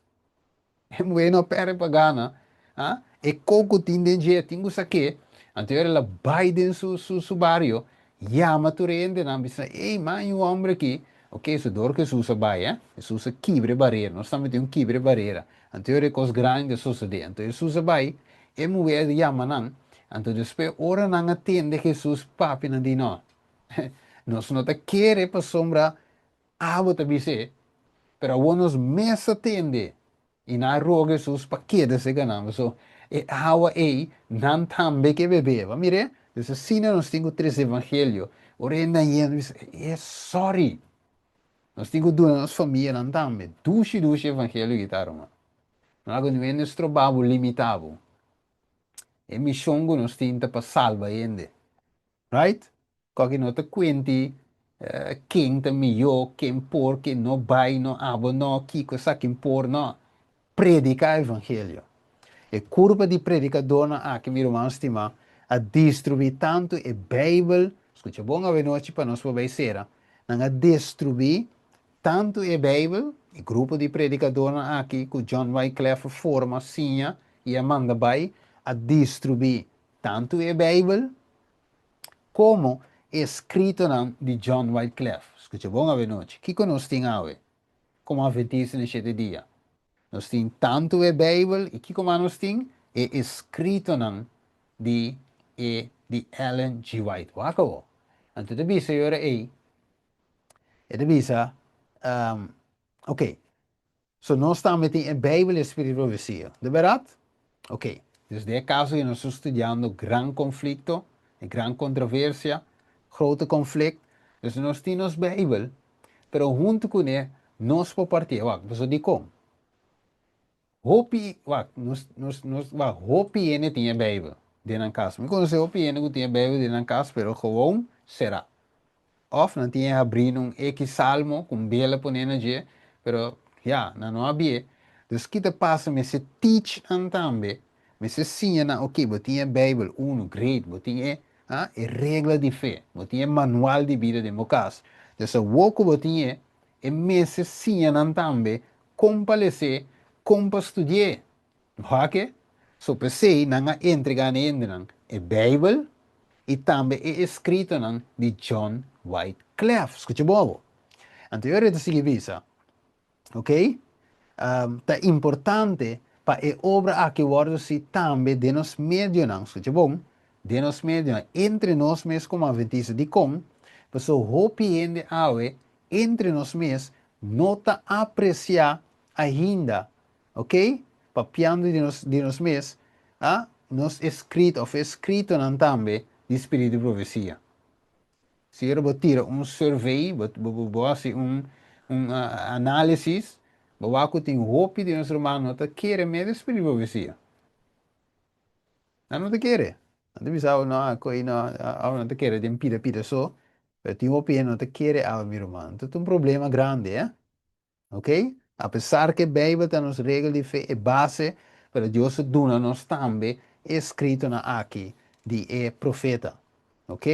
Speaker 1: E muhé no a pèrdè pa gana, ah, e kos ku tin den dje, e tin ku sak'é. Anto e ora el a bai den su su su bario, yama tur e hendenan, bisa, Ey, man, hay un hombre aki. Ok, so dor ku Hesus a bai, eh, Hesus a kibra e barera. Nos tambe tin un kibra e barera. Anto e ora e kos grandi a sosodé. Anto Hesus a bai, E muhé a yama nan, anto despues ora nan a tende Hesus papia nan di, No, nos no ta kere pasobra abo ta bis'é, pero awor nos mes a tende. I nan a roga Hesus pa keda serka nan, pasobra e awa ei nan tambe ke bebe. Bo a mir'é? Dus asina nos tin ku trese evangelio. Ora hende nan yendo bisa, E sòri! Nos tin ku duna nos famianan tambe dushi dushi evangelio kita, ruman. No laga niun hende stroba bo, limita bo. E mishon ku nos tin ta pa salba hende. Right? Koki no ta kuenti ken ta mihó, ken por, ken no bai, no abo no, kiko esaki por, no. Prediká evangelio. E kurpa di predikadornan aki, mi ruman stimá, a distribuí tantu e Beibel, skucha bon awenochi pa nos por bai sera, nan a destruí tantu e Beibel, e grupo di predikadornan aki ku John Wyclef a forma, siña i a manda bai, a distribuí tantu e Beibel komo e eskritonan di John Wyclef. Skucha bon awenochi, kiko nos tin awe komo Adventista den shete dia? Nos tin tantu e Beibel i kiko mas nos tin? E eskritonan di e di Ellen G. White. Wak awor. Anto ta bisa e ora ei, e ta bisa, Ok, so nos tambe tin e Beibel i e Spiritu di Profesia. De bèrdat? Ok, dus den e kaso ei nos ta studiando gran konflikto, e gran kontroversia, grote konflikt. Dus nos tin nos Beibel, pero huntu kuné nos por partié. Wak, pasobra dikon? Hopi, wak, nos, nos, nos, wak, hopi hende tin e Beibel den nan kas. Mi konosé hopi hende ku tin e Beibel den nan kas, pero gewoon será. Òf nan tin e habrí na un eki salmo ku un bela poné na dje, pero ya, nan no habié. Dus ki ta pasa? Mester teach nan tambe, mester siña nan, oke, bo tin e Beibel, unu, great, bo tin e, ah, e regla di fe, bo tin e manual di bida den bo kas. Dus awor ku bo tin e, e mester siña nan tambe kon pa les'é, kon pa studi'é. Wak-e? So p'esei nan a entregá na e hendenan e Beibel i tambe e eskritonan di John Wyclef. Skucha bon awor. Anto e ora e ta sigui bisa, Oké, ta importante pa e obra aki wòrdu si tambe den nos medionan, skucha bon, den nos medionan, entre nos mes komo Adventista. Dikon? Pasobra hopi hende awe entre nos mes no ta apresiá ainda Ok, papiando di nos di nos mes, a nos escrito of escritonan tambe di spiritu di profecia. Si ora bo tira un survey, bo bo bo haci un un analisis, bo wak cu tin hopi di nos ruman no ta kere mes e spiritu di profecia. Nan no ta kere. Nan ta bisa, no, ako'i no, awe nan ta kere den pida pida so, pero tin hopi hende no ta kere awe mi ruman. Ta un problema grandi, eh. Ok? Apesar ku e Beibel ta nos regel di fe, e base, pero Dios a duna nos tambe e eskritonan aki di e profeta. Ok?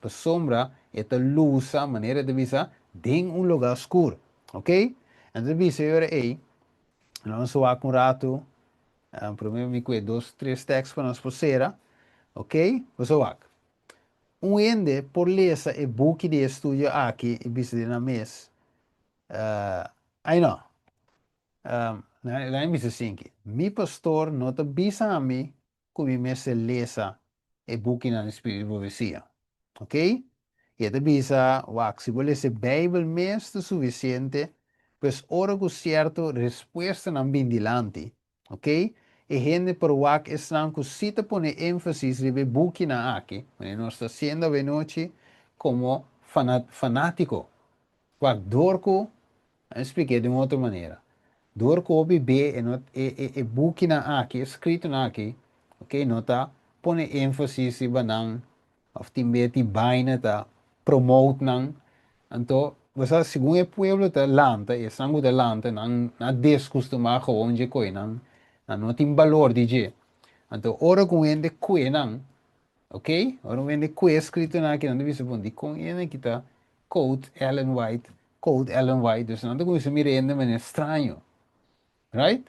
Speaker 1: Pasobra e ta lusa, manera e ta bisa, den un lugá skur. Ok? Anto ta bisa e ora ei, nos a wak un ratu, promé mi kue dos, tres tèks pa nos por sera. Ok? Boso a wak. Un hende por lesa e buki di estudio aki i bisa di nan mes, Ai no. Laga mi bisa sinki. Mi pastor no ta bisa mi ku mi mester lesa e bukinan di Spiritu di Profesia. Ok? I e ta bisa, wak, si bo lesa e Beibel mes ta sufisiente, pues ora ku sierto respuestanan bin dilanti, ok, e hende por wak esnan ku si ta pone énfasis riba e bukinan aki, manera nos ta hasiendo awenochi, komo fanátiko. Wak, dor ku, a mi splik'é den un otro manera, dor ku hopi be e no, e, e, e bukinan aki, e skritonan aki, ok, no ta pone énfasis riba nan, òf tin be tin baina ta promote nan, anto bo sa segun e pueblo ta lanta, esnan ku ta lanta nan a deskustumá gewoon dje koi, nan nan no tin balor di dje. Anto ora ku un hende kue nan, ok, ora un hende kue e skritonan aki nan ta bisa bon dikon e hende aki ta quote Ellen White, quote Ellen White, dus nan ta kuminsá mira e hende manera straño, right?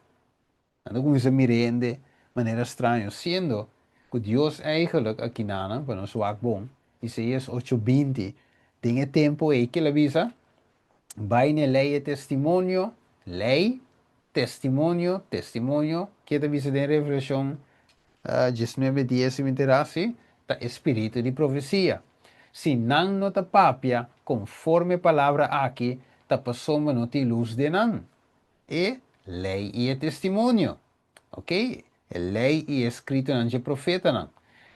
Speaker 1: Nan ta kuminsá mira hende manera straño, siendo ku Dios eigenlijk a kina nan pa nos wak bon. Isaías ocho 20, Den e tempu ei ke el a bisa, Bai na e lei e testimonio, lei, testimonio, testimonio, ke ta bisa den Revelashon 19 dies i mintera si, ta e spiritu di profesia. Si nan no ta papia konforme e palabra aki, ta pasobra no tin lus den nan. E lei i e testimonio. Ok, e lei i e eskritonan dje profetanan.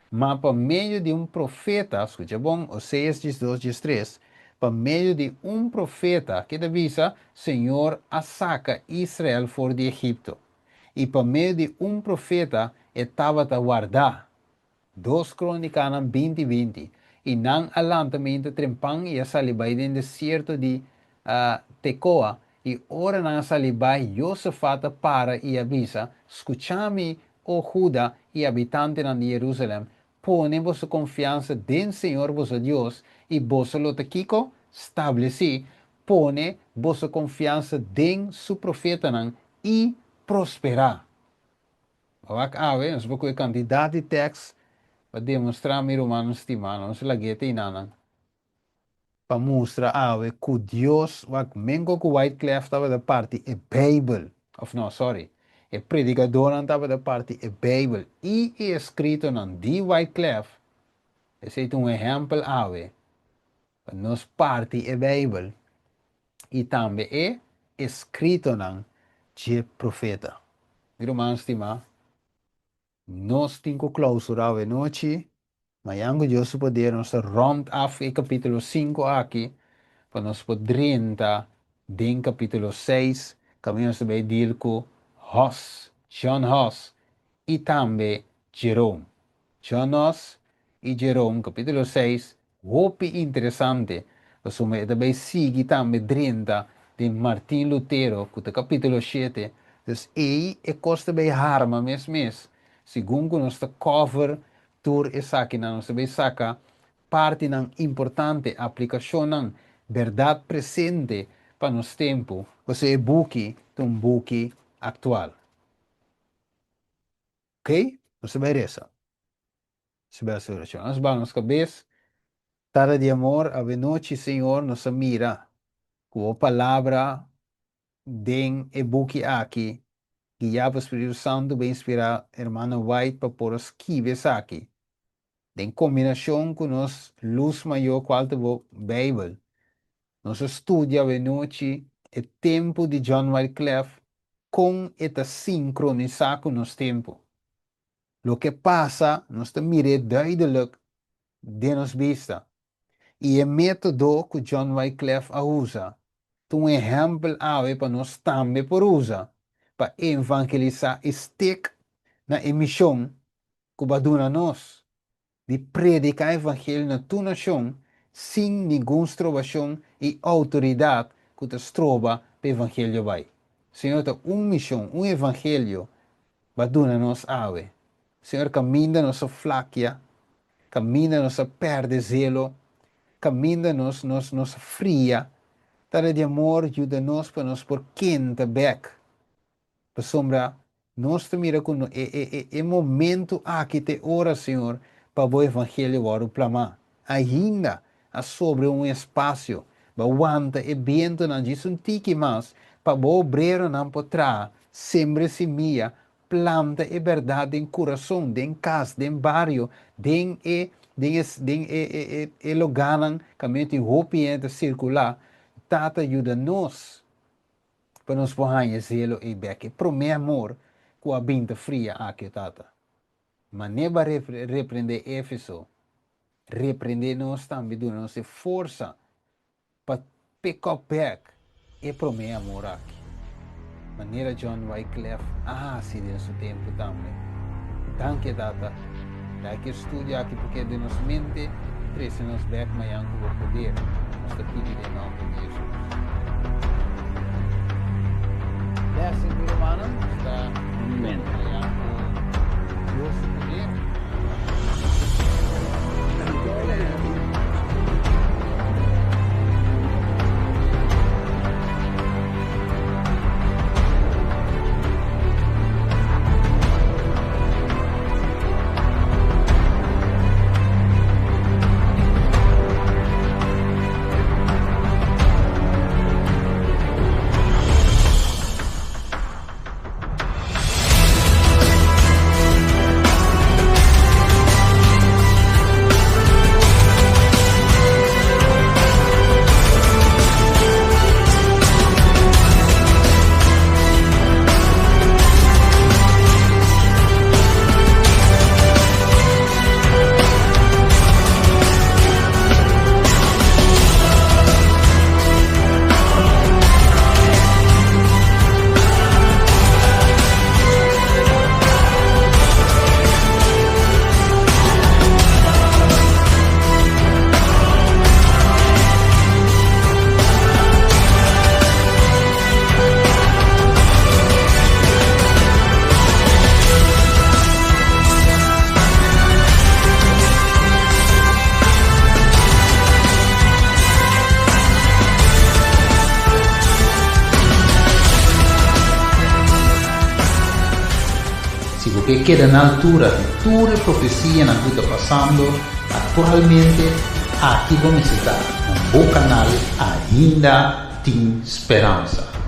Speaker 1: Ma pa medio di un profeta, skucha bon, Oseas 12 13, pa medio di un profeta, ke ta bisa, Señor a saka Israel for di Egipto. I pa medio di un profeta e tabata wardá. Dos Krónikanan 20 20, I nan a lanta meinta trempan i a sali bai den desierto di Tekoa, i ora nan a sali bai, Josafat a para i a bisa, Skucha mi, o Huda i habitantenan di Jerusalèm, pone boso konfiansa den señor boso Dios, i boso lo ta kiko? Stablesí, pone boso konfiansa den su profetanan i prosperá. Wak awe, nos por kohe kantidat di tèks pa demostrá mi rumannan stimá, nos lag'é ta einanan pa mustra awe ku Dios, wak, menko ku Wyclef tabata parti e Beibel, òf no, sòri, e predikadónan tabata parti e Beibel i e eskritonan di Wyclef, esei ta un ehèmpel awe pa nos parti e Beibel i tambe e eskritonan dje profeta. Mi ruman stimá, nos tin ku klousurá awe nochi, mañan ku Dios su poder nos ta rònt af e kapítulo sinku aki pa nos por drenta den kapítulo seis kaminda nos ta bai deal ku Hos, John Hos i tambe Jerome. John Hos i Jerome, kapítulo seis, Hopi interesante, pasobra e ta bay sigui tambe drenta den Martin Lutero cu ta capitulo shete, dus ey e cos ta bay harma mes mes, segun cu nos ta cover tur esakinan nos ta bay saca partinan importante, aplicacionnan, berdad presente pa nos tempo, pasobra e buki ta un buki actual. Ok, nos ta bay reza. Su bel su orashon. Nos baha nos kabes. Tata di amor, avenochi, Señor, nos a mira ku bo palabra den e buki aki, guiá pa Spiritu Santu, bo a inspirá Hermano White pa por a skibi esaki. Den kombinashon ku nos lus mayó kual ta bo Beibel. Nos a studia avenochi e tempu di John Wyclef, kon e ta sinkronisá ku nos tempu. Loke pasa, nos ta mir'é duidelijk den nos bista. I e método ku John Wyclef a usa ta un ehèmpel awe pa nos tambe por usa pa evangelisá i stik na e mishon ku bo a duna nos. di prediká evangelio na tur nashon sin ningun strobashon i outoridat ku ta stroba pa evangelio bai. Señor ta un mishon, un evangelio ba duna nos awe. Señor kaminda nos a flakia, kaminda nos a pèrdè zelo, kaminda nos nos nos a fria, Tata di amor yuda nos pa nos por kenta bèk. Pasobra nos ta mira ku e e e momentu aki ta e ora, Señor, pa bo evangelio wòrdu plamá. Ainda a sobra un espasio, bo a wanta e bientunan djis un tiki mas pa bo obreronan por traha, sembra e simia, planta e bèrdat den kurason, den kas, den bario, den e den e den e e e e logánan kaminda tin hopi hende ta sirkulá. Tata, yuda nos. Pa nos por haña e zelo ei bek, e promé amor ku a bin ta fria aki, o Tata. Manera bo a reprendé Éfeso, reprendé nos tambe, duna nos e forsa pa pick up bek e promé amor aki, manera John Wyclef a hasi den su tempu tambe. Danki, Tata. Laga ki e studio aki por keda den nos mente, trese nos bek mañan ku bo poder. Nos ta pidi den nomber di Jesus. Blessing mi rumannan, nos ta
Speaker 2: Amen.
Speaker 1: mañan ku Dios su poder.
Speaker 2: ke keda na altura di tur e profesianan ku ta pasando aktualmente, aki bo mester ta na bo kanal Ainda Tin Speransa.